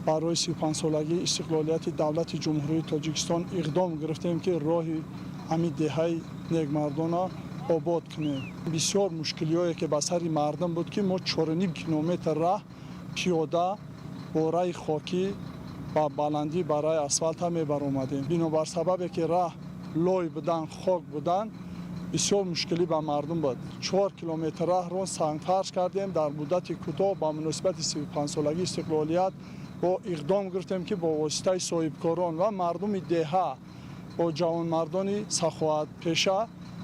барои 35-солагии истиқлолияти давлати Ҷумҳурии Тоҷикистон иқдом гирифтем, ки роҳи ҳамин деҳаи Некмардонро обод кунем. Бисёр мушкилиҳое ки ба сари мардум буд, ки мо 4,5 километр раҳ пиёда бо раи хокӣ ба баландӣ барои асфалта мебаромадем. Бинобар сабабе ки раҳ лой будан, хок будан, бисёр мушкилӣ ба мардум буд. 4 километр раҳро сангфарш кардем дар муддати кӯтоҳ. Ба муносибати 35-солагии истиқлолият бо иқдом гирифтем, ки бо воситаи соҳибкорон ва мардуми деҳа, бо ҷавонмардони саховатпеша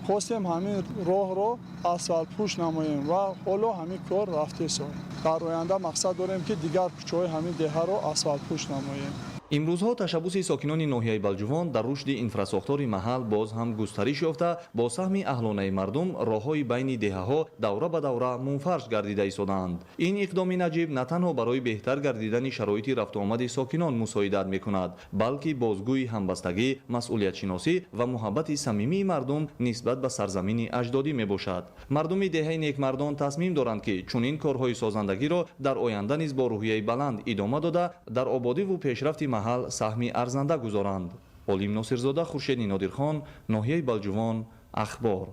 хостем ҳамин роҳро асфалтпӯш намоем ва ҳоло ҳамин кор рафтесо. Дар оянда мақсад дорем, ки дигар кӯчаҳои ҳамин деҳаро асфалтпӯш намоем. Имрӯзҳо ташаббуси сокинони ноҳияи Балҷувон дар рушди инфрасохтори маҳал боз ҳам густариш ёфта, бо саҳми аҳлонаи мардум роҳҳои байни деҳаҳо давра ба давра мунфарш гардида истодаанд. Ин иқдоми наҷиб на танҳо барои беҳтар гардидани шароити рафтуомади сокинон мусоидат мекунад, балки бозгӯи ҳамбастагӣ, масъулиятшиносӣ ва муҳаббати самимии мардум нисбат ба сарзамини аҷдодӣ мебошад. Мардуми деҳаи Некмардон тасмим доранд, ки чунин корҳои созандагиро дар оянда низ бо рӯҳияи баланд идома дода, дар ободиву пешрафти маҳал саҳми арзанда гузоранд. Олим Носирзода, Хуршеди Нодирхон, ноҳияи Балҷувон, Ахбор.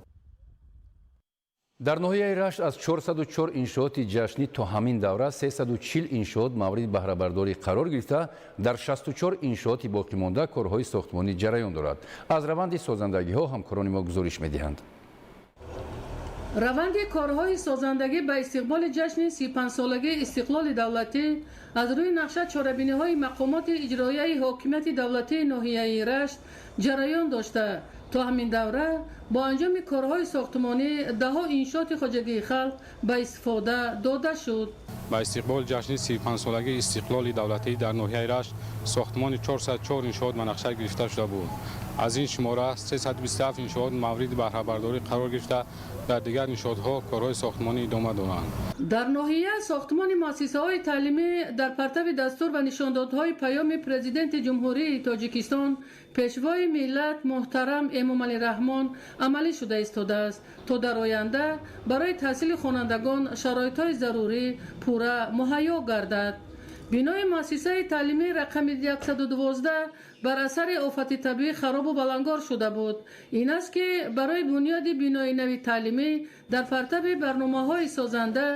Дар ноҳияи Рашт аз 404 иншооти ҷашнӣ то ҳамин давра 340 иншоот мавриди баҳрабардорӣ қарор гирифта, дар 64 иншооти боқимонда корҳои сохтмонӣ ҷараён дорад. Аз раванди созандагиҳо ҳамкорони мо гузориш медиҳанд. Раванди корҳои созандагӣ ба истиқболи ҷашни 35-солагии истиқлоли давлатӣ аз рӯи нақша чорабиниҳои мақомоти иҷроияи ҳокимияти давлатии ноҳияи Рашт ҷараён дошта, то ҳамин давра бо анҷоми корҳои сохтмонӣ даҳо иншооти хоҷагии халқ ба истифода дода шуд. Ба истиқболи ҷашни 35-солагии истиқлоли давлатӣ дар ноҳияи Рашт сохтмони 404 иншоот ба нақша гирифта шуда буд. Аз ин шумора 327 иншоот мавриди баҳрабардорӣ қарор гирифта, дар дигар иншоотҳо корҳои сохтмонӣ идома доранд. Дар ноҳия сохтмони муассисаҳои таълимӣ дар партави дастур ва нишондодҳои паёми Президенти Ҷумҳурии Тоҷикистон, Пешвои миллат муҳтарам Эмомалӣ Раҳмон амалӣ шуда истодааст, то дар оянда барои таҳсили хонандагон шароитҳои зарурӣ пурра муҳайё гардад. Бинои муассисаи таълимии рақами 112 бар асари офати табиӣ харобу балангор шуда буд. Ин аст, ки барои бунёди бинои нави таълимӣ дар партави барномаҳои созанда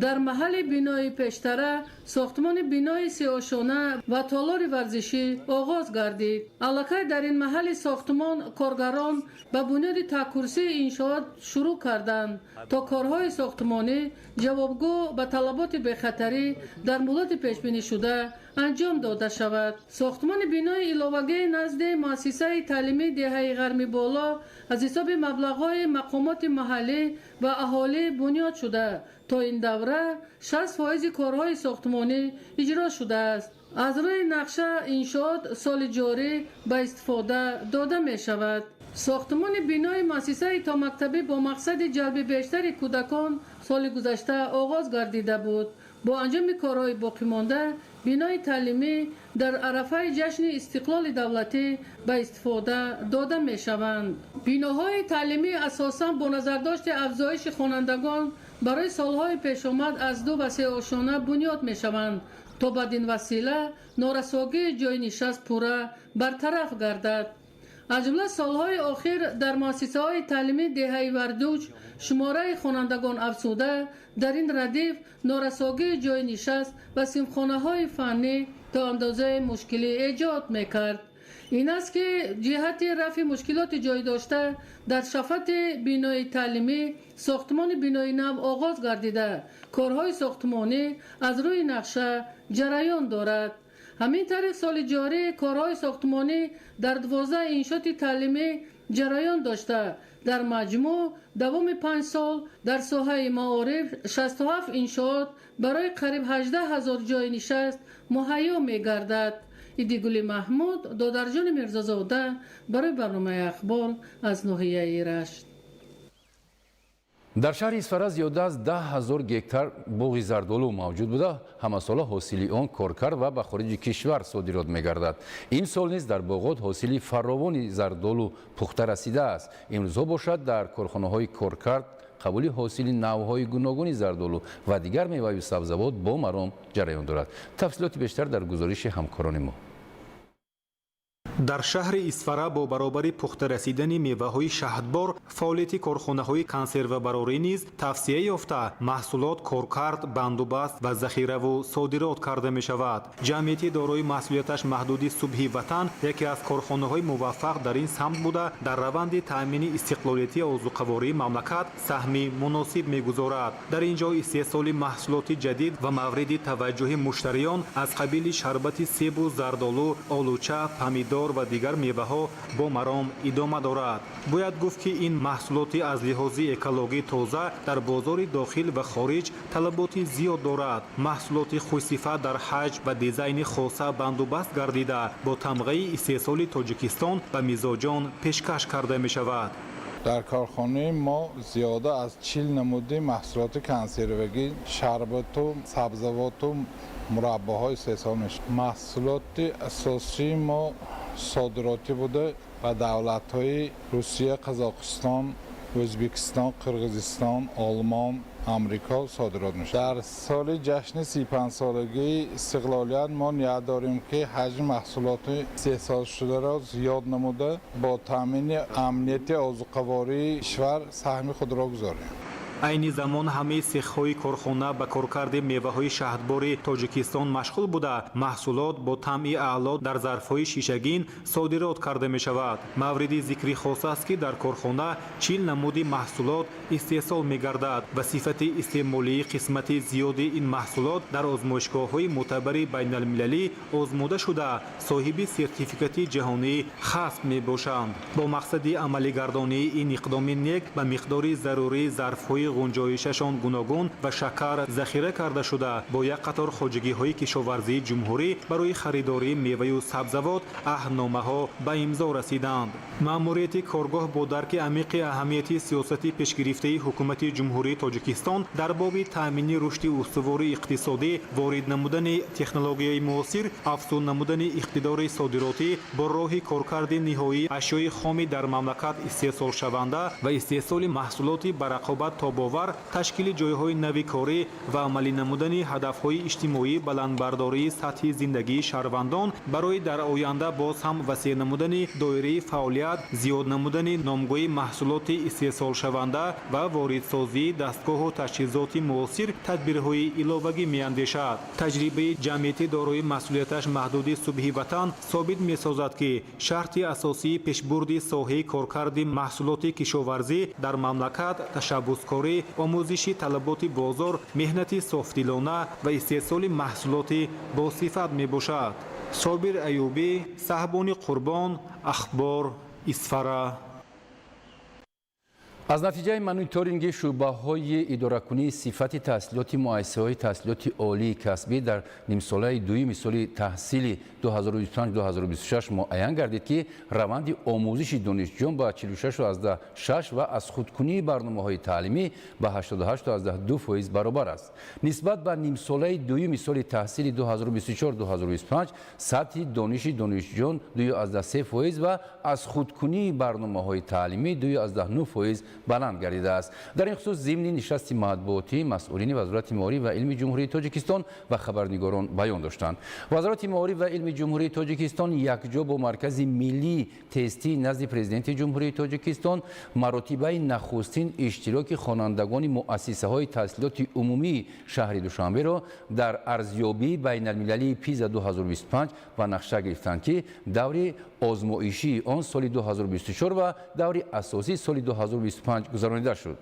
дар маҳалли бинои пештара Сохтмони бинои сеошона ва толори варзишӣ оғоз гардид. Аллакай дар ин маҳалли сохтмон коргарон ба бунёди таккурсии иншоот шурӯъ карданд, то корҳои сохтмонӣ ҷавобгӯ ба талаботи бехатарӣ дар муҳлати пешбинишуда анҷом дода шавад. Сохтмони бинои иловагии назди муассисаи таълимии деҳаи Ғарми Боло аз ҳисоби маблағҳои мақомоти маҳаллӣ ва аҳолӣ бунёд шуда, то ин давра 60% корҳои сохтмонӣ иҷро шудааст. Аз рӯи нақша иншоот соли ҷорӣ ба истифода дода мешавад. Сохтмони бинои муассисаи томактабӣ бо мақсади ҷалби бештари кӯдакон соли гузашта оғоз гардида буд. Бо анҷоми корҳои боқимонда бинои таълимӣ дар арафаи ҷашни истиқлоли давлатӣ ба истифода дода мешаванд. Биноҳои таълимӣ асосан бо назардошти афзоиши хонандагон барои солҳои пешомад аз ду ва се ошёна бунёд мешаванд, то бадин васила норасогии ҷойнишаст пурра бартараф гардад. Аз ҷумла солҳои охир дар муассисаҳои таълимии деҳаи Вардуҷ шумораи хонандагон афзуда, дар ин радиф норасогии ҷойнишаст ва синфхонаҳои фаннӣ то андозаи мушкилӣ эҷод мекард. Ин аст, ки ҷиҳати рафъи мушкилоти ҷой дошта дар шафати бинои таълимӣ сохтмони бинои нав оғоз гардида, корҳои сохтмонӣ аз рӯи нақша ҷараён дорад. Ҳамин тариқ, соли ҷорӣ корҳои сохтмонӣ дар 12 иншооти таълимӣ ҷараён дошта, дар маҷмӯъ давоми 5 сол дар соҳаи маориф 67 иншоот барои қариб 18 000 ҷойи нишаст муҳайё мегардад. Идигули Маҳмуд, Додарҷони Мирзозода барои барномаи «Ахбор» аз ноҳияи Рашт. Дар шаҳри Исфара зиёда аз 10 000 гектар боғи зардолу мавҷуд буда, ҳамасола ҳосили он коркард ва ба хориҷи кишвар содирот мегардад. Имсол низ дар боғот ҳосили фаровони зардолу пухта расидааст. Имрӯзҳо бошад, дар корхонаҳои коркард қабули ҳосили навъҳои гуногуни зардолу ва дигар меваю сабзавот бо маром ҷараён дорад. Тафсилоти бештар дар гузориши ҳамкорони мо. Дар шаҳри Исфара бо баробари пухта расидани меваҳои шаҳдбор, фаъолияти корхонаҳои консервабарорӣ низ тавсеа ёфта, маҳсулот коркард, бандубаст ва захираву содирот карда мешавад. Ҷамъияти дорои масъулияташ маҳдуди «Субҳи ватан» яке аз корхонаҳои муваффақ дар ин самт буда, дар раванди таъмини истиқлолияти озуқавории мамлакат саҳми муносиб мегузорад. Дар ин ҷо истеҳсоли маҳсулоти ҷадид ва мавриди таваҷҷӯҳи муштариён аз қабили шарбати себу зардолу, олуча, помидор ва дигар меваҳо бо маром идома дорад. Бояд гуфт, ки ин маҳсулоти аз лиҳози экологӣ тоза дар бозори дохил ва хориҷ талаботи зиёд дорад. Маҳсулоти хушсифат дар ҳаҷм ва дизайни хоса бандубаст гардида, бо тамғаи истеҳсоли Тоҷикистон ба мизоҷон пешкаш карда мешавад. Дар корхонаи мо зиёда аз 40 намуди маҳсулоти консервагӣ, шарбату сабзавоту мураббоҳо истеҳсол мешавад. Маҳсулоти асосии мо содиротӣ буда, ба давлатҳои Русия, Қазоқистон, Ӯзбекистон, Қирғизистон, Олмон, Амрико содирот мешавад. Дар соли ҷашни 35-солагии истиқлолият мо ният дорем, ки ҳаҷми маҳсулоти истеҳсолшударо зиёд намуда, бо таъмини амнияти озуқавории кишвар саҳми худро гузорем. Айни замон ҳамаи сехҳои корхона ба коркарди меваҳои шаҳдбори Тоҷикистон машғул буда, маҳсулот бо таъми аъло дар зарфҳои шишагин содирот карда мешавад. Мавриди зикри хос аст, ки дар корхона 40 намуди маҳсулот истеҳсол мегардад ва сифати истеъмолии қисмати зиёди ин маҳсулот дар озмоишгоҳҳои мӯътабари байналмилалӣ озмуда шуда, соҳиби сертификати ҷаҳонӣ ХАССП мебошанд. Бо мақсади амалигардонии ин иқдоми нек ба миқдори зарурии зарфҳои ғунҷоишашон гуногун ва шакар захира карда шуда, бо як қатор хоҷагиҳои кишоварзии ҷумҳурӣ барои харидории меваю сабзавот аҳдномаҳо ба имзо расиданд. Маъмурияти коргоҳ бо дарки амиқи аҳамияти сиёсати пешгирифтаи Ҳукумати Ҷумҳурии Тоҷикистон дар боби таъмини рушди устувори иқтисодӣ, ворид намудани технологияи муосир, афзун намудани иқтидори содиротӣ бо роҳи коркарди ниҳоии ашёи хоми дар мамлакат истеҳсолшаванда ва истеҳсоли маҳсулоти ба рақобат тобовар. ҳисобовар, ташкили ҷойҳои нави корӣ ва амалӣ намудани ҳадафҳои иҷтимоӣ, баландбардории сатҳи зиндагии шаҳрвандон барои дар оянда боз ҳам васеъ намудани доираи фаъолият, зиёд намудани номгӯи маҳсулоти истеҳсолшаванда ва воридсозии дастгоҳу таҷҳизоти муосир тадбирҳои иловагӣ меандешад. Таҷрибаи ҷамъияти дорои масъулияташ маҳдуди «Субҳи ватан» собит месозад, ки шарти асосии пешбурди соҳаи коркарди маҳсулоти кишоварзӣ дар мамлакат ташаббускорӣ, омӯзиши талаботи бозор, меҳнати софдилона ва истеҳсоли маҳсулоти босифат мебошад. Собир Аюбӣ, Саҳбони Қурбон, Ахбор, Исфара. Аз натиҷаи мониторинги шӯъбаҳои идоракунии сифати таҳсилоти муассисаҳои таҳсилоти олии касбӣ дар нимсолаи дуюми соли таҳсили 2025-2026 муайян гардид, ки раванди омӯзиши донишҷӯён ба 46,6 ва аз худкунии барномаҳои таълимӣ ба 88,2% баробар аст. Нисбат ба нимсолаи дуюми соли таҳсили 2024-2025 сатҳи дониши донишҷӯён 2,3% ва аз худкунии барномаҳои таълимӣ 2,9% баланд гардидааст. Дар ин хусус зимни нишасти матбуотӣ масъулини Вазорати маориф ва илми Ҷумҳурии Тоҷикистон ва хабарнигорон баён доштанд. Вазорати маориф ва илми Ҷумҳурии Тоҷикистон якҷо бо Маркази миллии тестии назди Президенти Ҷумҳурии Тоҷикистон маротибаи нахустин иштироки хонандагони муассисаҳои таҳсилоти умумии шаҳри Душанберо дар арзёбии байналмилалии ПИЗа 2025 ба нақша гирифтанд, ки даври озмоишии он соли 2024 ва даври асосии соли 2025 гузаронида шуд.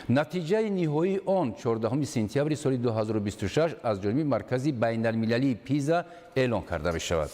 Натиҷаи ниҳоии он 14 сентябри соли 2026 аз ҷониби Маркази байналмилалии ПИЗа эълон карда мешавад.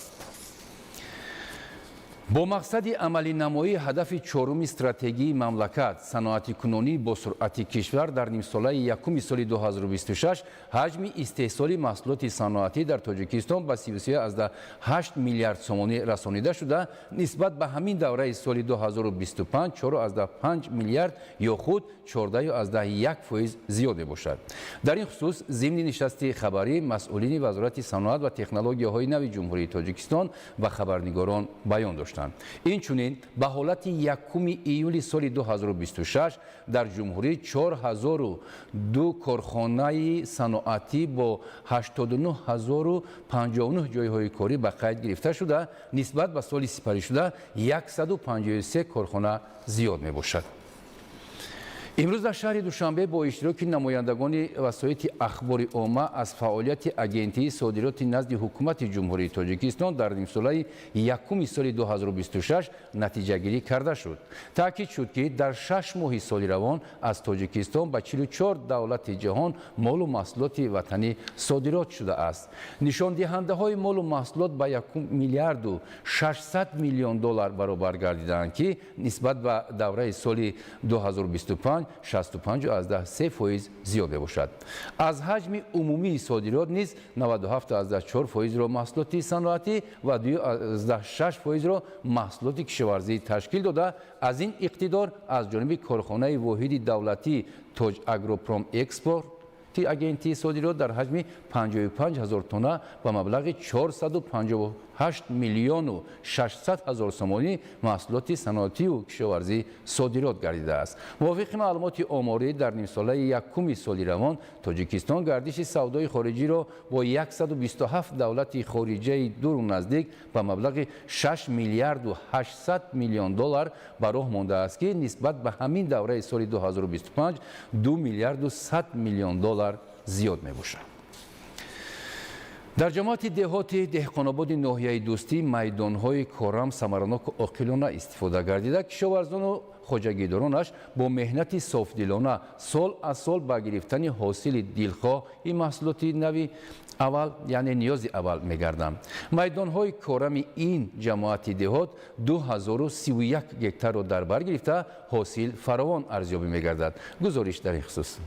Бо мақсади амалинамоии ҳадафи чоруми стратегии мамлакат, саноатикунонии босуръати кишвар, дар нимсолаи якуми соли 2026 ҳаҷми истеҳсоли маҳсулоти саноатӣ дар Тоҷикистон ба 33,8 миллиард сомонӣ расонида шуда, нисбат ба ҳамин давраи соли 2025 4,5 миллиард ё худ 14,1% зиёд мебошад. Дар ин хусус зимни нишасти хабарӣ масъулини Вазорати саноат ва технологияҳои нави Ҷумҳурии Тоҷикистон ба хабарнигорон баён доштанд. Инчунин ба ҳолати 1 июли соли 2026 дар ҷумҳурӣ 4002 корхонаи саноатӣ бо 89059 ҷойҳои корӣ ба қайд гирифта шуда, нисбат ба соли сипаришуда 153 корхона зиёд мебошад. Имрӯз дар шаҳри Душанбе бо иштироки намояндагони васоити ахбори омма аз фаъолияти Агентии содироти назди Ҳукумати Ҷумҳурии Тоҷикистон дар нимсолаи якуми соли 2026 натиҷагирӣ карда шуд. Таъкид шуд, ки дар 6 моҳи соли равон аз Тоҷикистон ба 44 давлати ҷаҳон молу маҳсулоти ватанӣ содирот шудааст. Нишондиҳандаҳои молу маҳсулот ба 1 миллиарду 600 миллион доллар баробар гардидаанд, ки нисбат ба давраи соли 2025 65,3% зиёд мебошад. Аз ҳаҷми умумии содирот низ 97,4%-ро маҳсулоти саноатӣ ва 2,6%-ро маҳсулоти кишоварзӣ ташкил дода, аз ин иқтидор аз ҷониби корхонаи воҳиди давлатии Тоҷ Агропром Экспорт агентии содирот дар ҳаҷми 55 ҳазор тонна ба маблағи 458 миллиону 600 ҳазор сомонӣ маҳсулоти саноатию кишоварзӣ содирот гардидааст. Мувофиқи маълумоти оморӣ, дар нимсолаи якуми соли равон Тоҷикистон гардиши савдои хориҷиро бо 127 давлати хориҷаи дуру наздик ба маблағи 6 миллиарду 800 миллион доллар ба роҳ мондааст, ки нисбат ба ҳамин давраи соли 2025 2 миллиарду 100 миллион доллар зиёд мебошад. Дар ҷамоати деҳоти Деҳқонободи ноҳияи Дӯстӣ майдонҳои корам самараноку оқилона истифода гардида, кишоварзону хоҷагидоронаш бо меҳнати софдилона сол аз сол ба гирифтани ҳосили дилхоҳи маҳсулоти нави аввал, яъне ниёзи аввал мегарданд. Майдонҳои корами ин ҷамоати деҳот 2031 гектарро дар бар гирифта, ҳосил фаровон арзёбӣ мегардад. Гузориш дар ин хусус.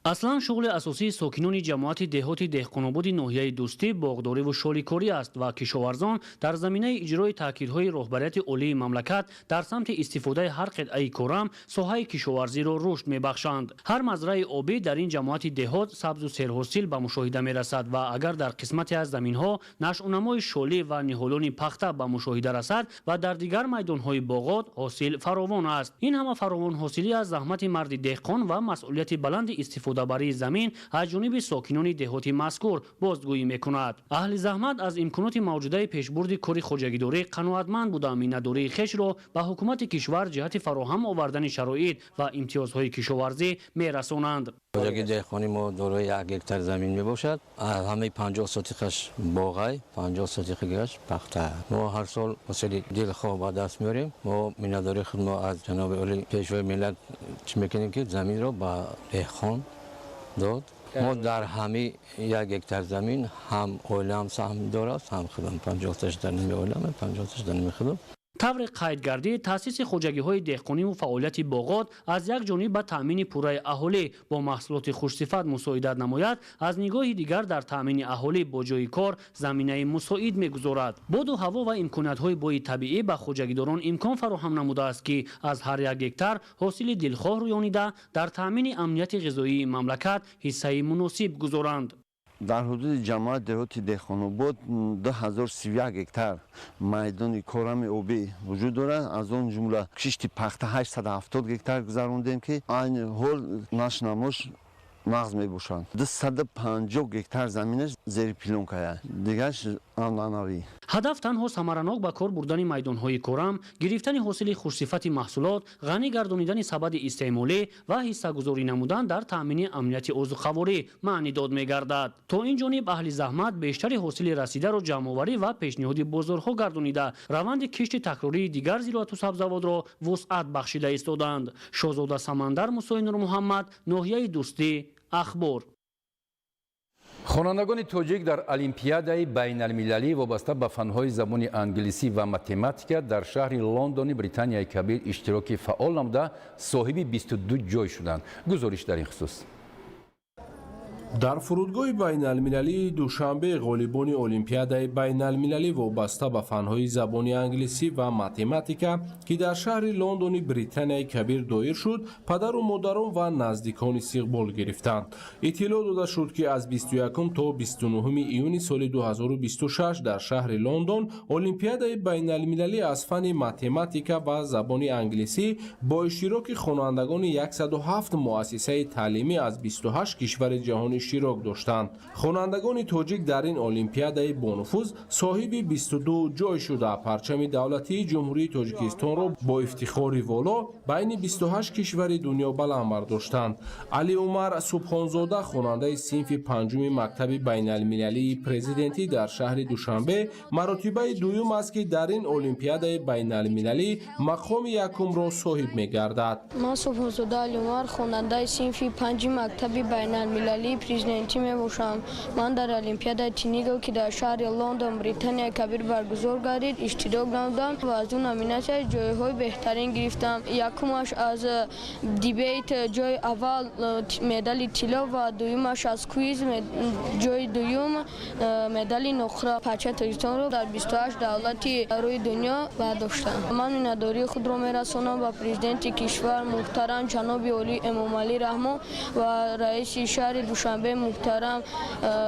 Аслан шуғли асосии сокинони ҷамоати деҳоти Деҳқонободи ноҳияи Дӯстӣ боғдориву шоликорӣ аст ва кишоварзон дар заминаи иҷрои таъкидҳои роҳбарияти олии мамлакат дар самти истифодаи ҳар қитъаи корам соҳаи кишоварзиро рушд мебахшанд. Ҳар мазраи обӣ дар ин ҷамоати деҳот сабзу серҳосил ба мушоҳида мерасад ва агар дар қисмате аз заминҳо нашъунамои шолӣ ва ниҳолони пахта ба мушоҳида расад ва дар дигар майдонҳои боғот ҳосил фаровон аст. Ин ҳама фаровонҳосилӣ аз заҳмати марди деҳқон ва масъулияти баланди истифодабарии замин аз ҷониби сокинони деҳоти мазкур бозгӯӣ мекунад. Аҳли заҳмат аз имконоти мавҷудаи пешбурди кори хоҷагидорӣ қаноатманд буда, миннатдории хешро ба ҳукумати кишвар ҷиҳати фароҳам овардани шароит ва имтиёзҳои кишоварзӣ мерасонанд. Хоҷагии деҳқонии мо дорои 1 гектар замин мебошад. Аз ҳамаи 50 сотиқаш боғай, 50 сотиқаш пахта. Мо ҳар сол ҳосили дилхоҳ ба даст меорем. Мо миннатдории худро аз ҷаноби олӣ пешвои миллат чӣ мекунем, ки заминро ба деҳқон дод. Мо дар ҳамаи 1 гектар замин ҳам оилаам саҳм дорад, ҳам худам 50-таш дар ними оилам, 50-таш дар ними худам. Тавре қайд гардид, таъсиси хоҷагиҳои деҳқониву фаъолияти боғот аз як ҷониб ба таъмини пурраи аҳолӣ бо маҳсулоти хушсифат мусоидат намояд, аз нигоҳи дигар дар таъмини аҳолӣ бо ҷойи кор заминаи мусоид мегузорад. Боду ҳаво ва имкониятҳои бои табиӣ ба хоҷагидорон имкон фароҳам намудааст, ки аз ҳар як гектар ҳосили дилхоҳ рӯёнида дар таъмини амнияти ғизоии мамлакат ҳиссаи муносиб гузоранд. Дар ҳудуди ҷамоати деҳоти Деҳқонобод 2031 гектар майдони корами обӣ вуҷуд дорад. Аз он ҷумла кишти пахта 870 гектар гузарондем, ки айни ҳол нашнамош нағз мебошанд. 250 гектар заминаш зери плёнкая, дигараш анъанавӣ. Ҳадаф танҳо самаранок ба кор бурдани майдонҳои корам, гирифтани ҳосили хушсифати маҳсулот, ғанӣ гардонидани сабади истеъмолӣ ва ҳиссагузорӣ намудан дар таъмини амнияти озуқаворӣ маънидод мегардад. То ин ҷониб аҳли заҳмат бештари ҳосили расидаро ҷамъоварӣ ва пешниҳоди бозорҳо гардонида, раванди кишти такрории дигар зироату сабзавотро вусъат бахшида истоданд. Шоҳзода Самандар, Мусои Нурмуҳаммад, ноҳияи Дӯстӣ, Ахбор. Хонандагони тоҷик дар Олимпиадаи байналмилалӣ вобаста ба фанҳои забони англисӣ ва математика дар шаҳри Лондони Британияи Кабир иштироки фаъол намуда, соҳиби 22 ҷой шуданд. Гузориш дар ин хусус. Дар фурудгоҳи байналмилалии Душанбе ғолибони Олимпиадаи байналмилалӣ вобаста ба фанҳои забони англисӣ ва математика, ки дар шаҳри Лондони Британияи Кабир доир шуд, падару модарон ва наздикон истиқбол гирифтанд. Иттилоъ дода шуд, ки аз 21 то 29 июни соли 2026 дар шаҳри Лондон Олимпиадаи байналмилалӣ аз фанни математика ва забони англисӣ бо иштироки хонандагони 107 муассисаи таълимӣ аз 28 кишвари ҷаҳон иштирок доштанд. Хонандагони тоҷик дар ин олимпиадаи бонуфуз соҳиби 22 ҷой шуда, парчами давлатии Ҷумҳурии Тоҷикистонро бо ифтихори воло байни 28 кишвари дунё баланд бардоштанд. Али Умар Субҳонзода, хонандаи синфи панҷуми мактаби байналмилалии президентӣ дар шаҳри Душанбе, маротибаи дуюм аст, ки дар ин олимпиадаи байналмилалӣ мақоми якумро соҳиб мегардад. Ман Субҳонзода Али Умар, хонандаи синфи панҷи мактаби байналмилалии президентӣ мебошам. Ман дар Олимпиадаи Тинигл, ки дар шаҳри Лондон, Британияи Кабир баргузор гардид, иштирок намудам ва аз ду номинатсия ҷойҳои беҳтарин гирифтам. Якумаш аз дебейт ҷои аввал, медали тилло, ва дуюмаш аз квиз ҷои дуюм, медали нуқра. Парчаи Тоҷикистонро дар 28 давлати рӯи дунё бардоштам. Ман миннатдории худро мерасонам ба президенти кишвар муҳтарам ҷаноби олӣ Эмомалӣ Раҳмон ва раиси шаҳри Душанбе муҳтарам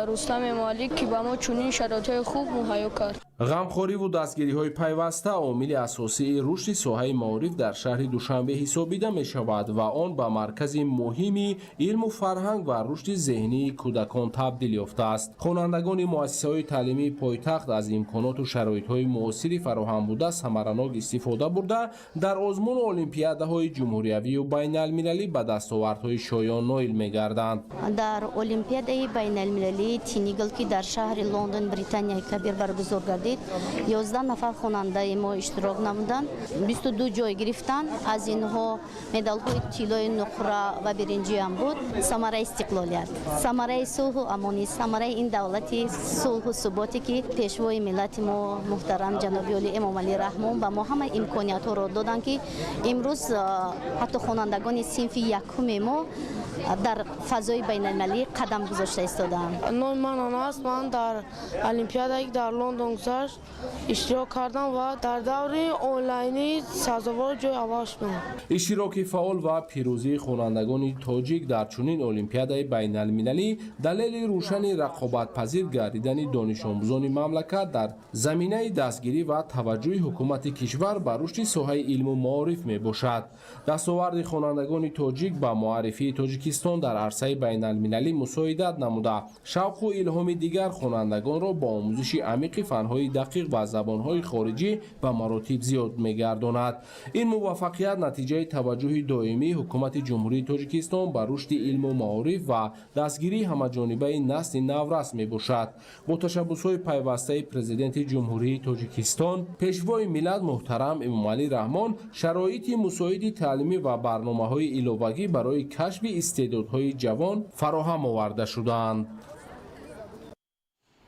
Рустам Эмомалӣ, ки ба мо чунин шароитҳои хуб муҳайё кард. Ғамхориву дастгириҳои пайваста омили асосии рушди соҳаи маориф дар шаҳри Душанбе ҳисобида мешавад ва он ба маркази муҳими илму фарҳанг ва рушди зеҳнии кӯдакон табдил ёфтааст. Хонандагони муассисаҳои таълимии пойтахт аз имконоту шароитҳои муосири фароҳам буда самаранок истифода бурда, дар озмуну олимпиадаҳои ҷумҳуриявию байналмилалӣ ба дастовардҳои шоён ноил мегарданд. Дар олимпиадаи байналмилалии Тинигл, ки дар шаҳри Лондон, Британияи Кабир баргузор гардид, 11 нафар хонандаи мо иштирок намуданд, 22 ҷой гирифтанд. Аз инҳо медалҳои тиллои, нуқра ва биринҷиам буд. Самараи истиқлолият, самараи сулҳу амонӣ, самараи ин давлати сулҳу суботе, ки пешвои миллати мо муҳтарам ҷаноби олӣ Эмомалӣ Раҳмон ба мо ҳама имкониятҳоро доданд, ки имрӯз ҳатто хонандагони синфи якуми мо Дар фазои байналмилалӣ қадам гузошта истодаанд. Номи ман Ана аст. Ман дар олимпиадае, ки дар Лондон гузашт, иштирок кардам ва дар даври онлайнӣ сазовори ҷои аввал шудам. Иштироки фаъол ва пирӯзии хонандагони тоҷик дар чунин олимпиадаи байналмилалӣ далели рӯшани рақобатпазир гардидани донишомӯзони мамлакат дар заминаи дастгирӣ ва таваҷҷӯҳи ҳукумати кишвар ба рушди соҳаи илму маориф мебошад. Дастоварди хонандагони тоҷик ба муаррифии Тоҷикистон дар арсаи байналмилалӣ мусоидат намуда, шавқу илҳоми дигар хонандагонро бо омӯзиши амиқи фанҳои дақиқ ва забонҳои хориҷӣ ба маротиб зиёд мегардонад. Ин муваффақият натиҷаи таваҷҷӯҳи доимии ҳукумати Ҷумҳурии Тоҷикистон ба рушди илму маориф ва дастгирии ҳамаҷонибаи насли наврас мебошад. Бо ташаббусҳои пайвастаи Президенти Ҷумҳурии Тоҷикистон, Пешвои миллат муҳтарам Эмомалӣ Раҳмон, шароити мусоиди таълимӣ ва барномаҳои иловагӣ барои кашфи истеъдодҳои ҷавон фароҳам оварда шудаанд.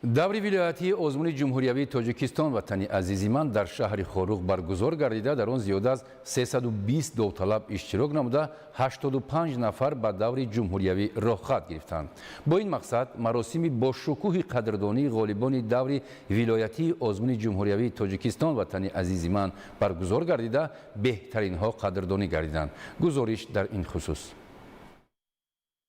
Даври вилоятии озмуни ҷумҳуриявии Тоҷикистон «Ватани азизи ман» дар шаҳри Хоруғ баргузор гардида, дар он зиёда аз 320 довталаб иштирок намуда, 85 нафар ба даври ҷумҳуриявӣ роҳхат гирифтанд. Бо ин мақсад маросими бошукӯҳи қадрдонии ғолибони даври вилоятии озмуни ҷумҳуриявии Тоҷикистон «Ватани азизи ман» баргузор гардида, беҳтаринҳо қадрдонӣ гардиданд. Гузориш дар ин хусус.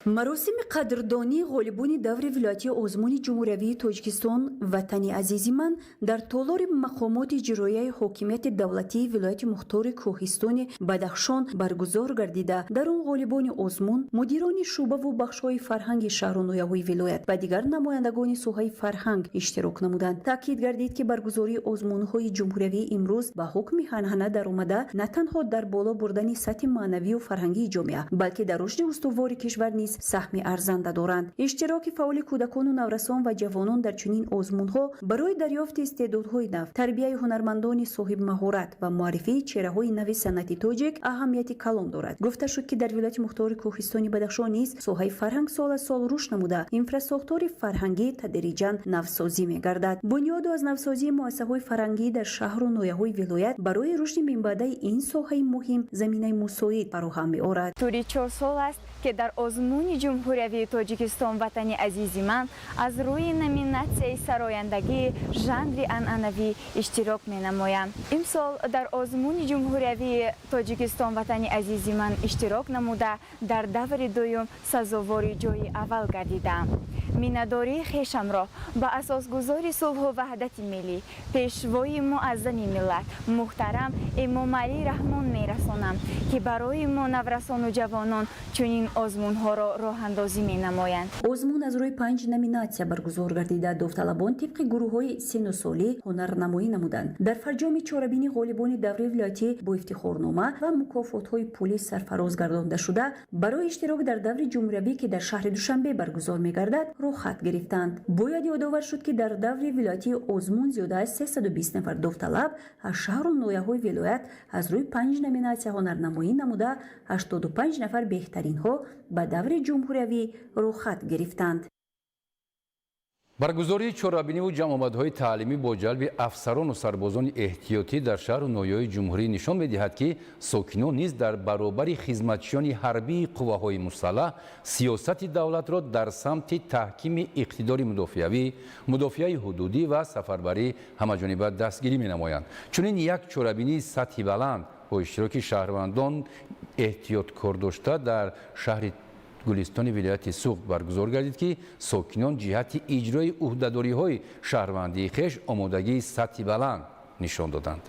Маросими қадрдонии ғолибони даври вилоятии озмуни ҷумҳуриявии Тоҷикистон «Ватани азизи ман» дар толори мақомоти иҷроияи ҳокимияти давлатии вилояти мухтори кӯҳистони Бадахшон баргузор гардида, дар он ғолибони озмун, мудирони шӯъбаву бахшҳои фарҳанги шаҳру ноҳияҳои вилоят ва дигар намояндагони соҳаи фарҳанг иштирок намуданд. Таъкид гардид, ки баргузории озмунҳои ҷумҳуриявӣ имрӯз ба ҳукми ҳанҳана даромада, на танҳо дар боло бурдани сатҳи маънавию фарҳангии ҷомеа, балки дар рушди устувори кишвар низ саҳми арзанда доранд. Иштироки фаъоли кӯдакону наврасон ва ҷавонон дар чунин озмунҳо барои дарёфти истеъдодҳои нав, тарбияи ҳунармандони соҳибмаҳорат ва муаррифии чеҳраҳои нави санъати тоҷик аҳамияти калон дорад. Гуфта шуд, ки дар вилояти мухтори кӯҳистони Бадахшон низ соҳаи фарҳанг сол аз сол рушд намуда, инфрасохтори фарҳангӣ тадриҷан навсозӣ мегардад. Бунёду аз навсозии муассисаҳои фарҳангӣ дар шаҳру ноҳияҳои вилоят барои рушди минбаъдаи ин соҳаи муҳим заминаи мусоид фароҳам меорад. Тӯли 4 сол аст, ки дар озмуни ҷумҳуриявии Тоҷикистон «Ватани азизи ман» аз рӯи номинатсияи сарояндагии жанри анъанавӣ иштирок менамоям. Имсол дар озмуни ҷумҳуриявии Тоҷикистон «Ватани азизи ман» иштирок намуда, дар даври дуюм сазовори ҷои аввал гардидаам. Миннатдории хешамро ба асосгузори сулҳу ваҳдати миллӣ, Пешвои муаззами миллат муҳтарам Эмомалӣ Раҳмон мерасонам, ки барои мо наврасону ҷавонон чунин озмунҳоро роҳандозӣ менамоянд. Озмун аз рӯи панҷ номинатсия баргузор гардида, довталабон тибқи гурӯҳҳои синну солӣ ҳунарнамоӣ намуданд. Дар фарҷоми чорабинӣ ғолибони давраи вилоятӣ бо ифтихорнома ва мукофотҳои пулӣ сарфароз гардонда шуда, барои иштирок дар даври ҷумҳуриявӣ, ки дар шаҳри Душанбе баргузор мегардад, роҳхат гирифтанд. Бояд ёдовар шуд, ки дар даври вилоятии озмун зиёда аз 320 нафар довталаб аз шаҳру ноҳияҳои вилоят аз рӯи панҷ номинатсия ҳунарнамоӣ намуда, 85 нафар беҳтаринҳо ба даври ҷумҳуриявӣ роҳхат гирифтанд. Баргузории чорабиниву ҷамъомадҳои таълимӣ бо ҷалби афсарону сарбозони эҳтиётӣ дар шаҳру ноҳияҳои ҷумҳурӣ нишон медиҳад, ки сокинон низ дар баробари хизматчиёни ҳарбии қувваҳои мусаллаҳ сиёсати давлатро дар самти таҳкими иқтидори мудофиавӣ, мудофиаи ҳудудӣ ва сафарбарӣ ҳамаҷониба дастгирӣ менамоянд. Чунин як чорабинии сатҳи баланд бо иштироки шаҳрвандон эҳтиёткордошта дар шаҳри Гулистони вилояти Суғд баргузор гардид, ки сокинон ҷиҳати иҷрои ӯҳдадориҳои шаҳрвандии хеш омодагии сатҳи баланд нишон доданд.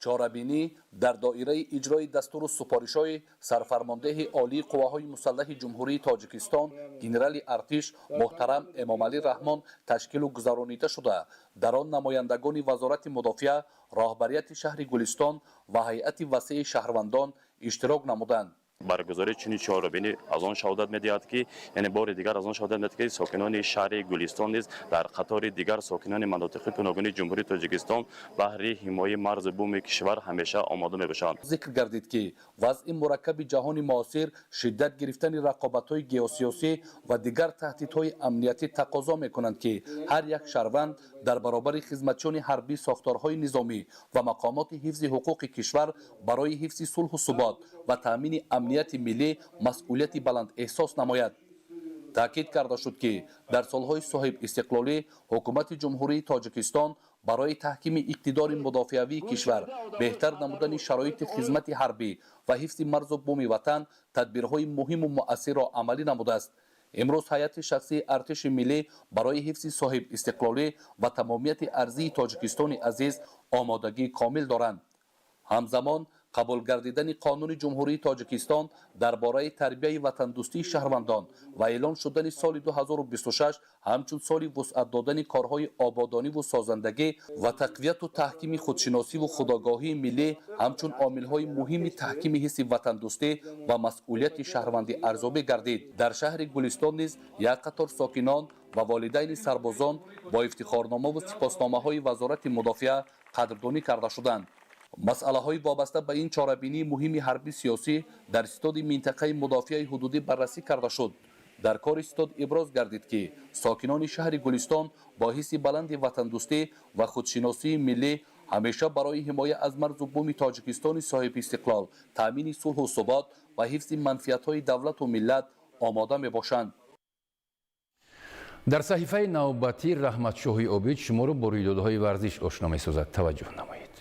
Чорабинӣ дар доираи иҷрои дастуру супоришҳои Сарфармондеҳи Олии Қувваҳои Мусаллаҳи Ҷумҳурии Тоҷикистон, генерали артиш муҳтарам Эмомалӣ Раҳмон ташкилу гузаронида шуда, дар он намояндагони Вазорати мудофиа, роҳбарияти шаҳри Гулистон ва ҳайати васеи шаҳрвандон иштирок намуданд. Баргузории чунин чорабинӣ аз он шаҳодат медиҳад, ки яъне бори дигар аз он шаҳодат медиҳад, ки сокинони шаҳри Гулистон низ дар қатори дигар сокинони манотиқи гуногуни Ҷумҳурии Тоҷикистон баҳри ҳимояи марзу буми кишвар ҳамеша омода мебошанд. Зикр гардид, ки вазъи мураккаби ҷаҳони муосир, шиддат гирифтани рақобатҳои геосиёсӣ ва дигар таҳдидҳои амниятӣ тақозо мекунанд, ки ҳар як шаҳрванд дар баробари хизматчиёни ҳарбии сохторҳои низомӣ ва мақомоти ҳифзи ҳуқуқи кишвар барои ҳифзи сулҳу субот ва таъмини Амнияти миллӣ масъулияти баланд эҳсос намояд. Таъкид карда шуд, ки дар солҳои соҳибистиқлолӣ Ҳукумати Ҷумҳурии Тоҷикистон барои таҳкими иқтидори мудофиавии кишвар, беҳтар намудани шароити хизмати ҳарбӣ ва ҳифзи марзу буми ватан тадбирҳои муҳиму муассирро амалӣ намудааст. Имрӯз ҳайати шахсии артиши миллӣ барои ҳифзи соҳибистиқлолӣ ва тамомияти арзии Тоҷикистони азиз омодагии комил доранд. Ҳамзамон, қабул гардидани Қонуни Ҷумҳурии Тоҷикистон дар бораи тарбияи ватандӯстии шаҳрвандон ва эълон шудани соли 2026 ҳамчун соли вусъат додани корҳои ободониву созандагӣ ва тақвияту таҳкими худшиносиву худогоҳии миллӣ ҳамчун омилҳои муҳими таҳкими ҳисси ватандӯстӣ ва масъулияти шаҳрвандӣ арзёбӣ гардид. Дар шаҳри Гулистон низ як қатор сокинон ва волидайни сарбозон бо ифтихорномаву сипосномаҳои Вазорати мудофиа қадрдонӣ карда шуданд. Масъалаҳои вобаста ба ин чорабинии муҳими ҳарбӣ-сиёсӣ дар ситоди минтақаи мудофиаи ҳудудӣ баррасӣ карда шуд. Дар кори ситод иброз гардид, ки сокинони шаҳри Гулистон бо ҳисси баланди ватандӯстӣ ва худшиносии миллӣ ҳамеша барои ҳимоя аз марзу буми Тоҷикистони соҳибистиқлол, таъмини сулҳу субот ва ҳифзи манфиатҳои давлату миллат омода мебошанд. Дар саҳифаи навбатӣ Раҳматшоҳи Обид шуморо бо рӯйдодҳои варзиш ошно месозад. Таваҷҷӯҳ намоед.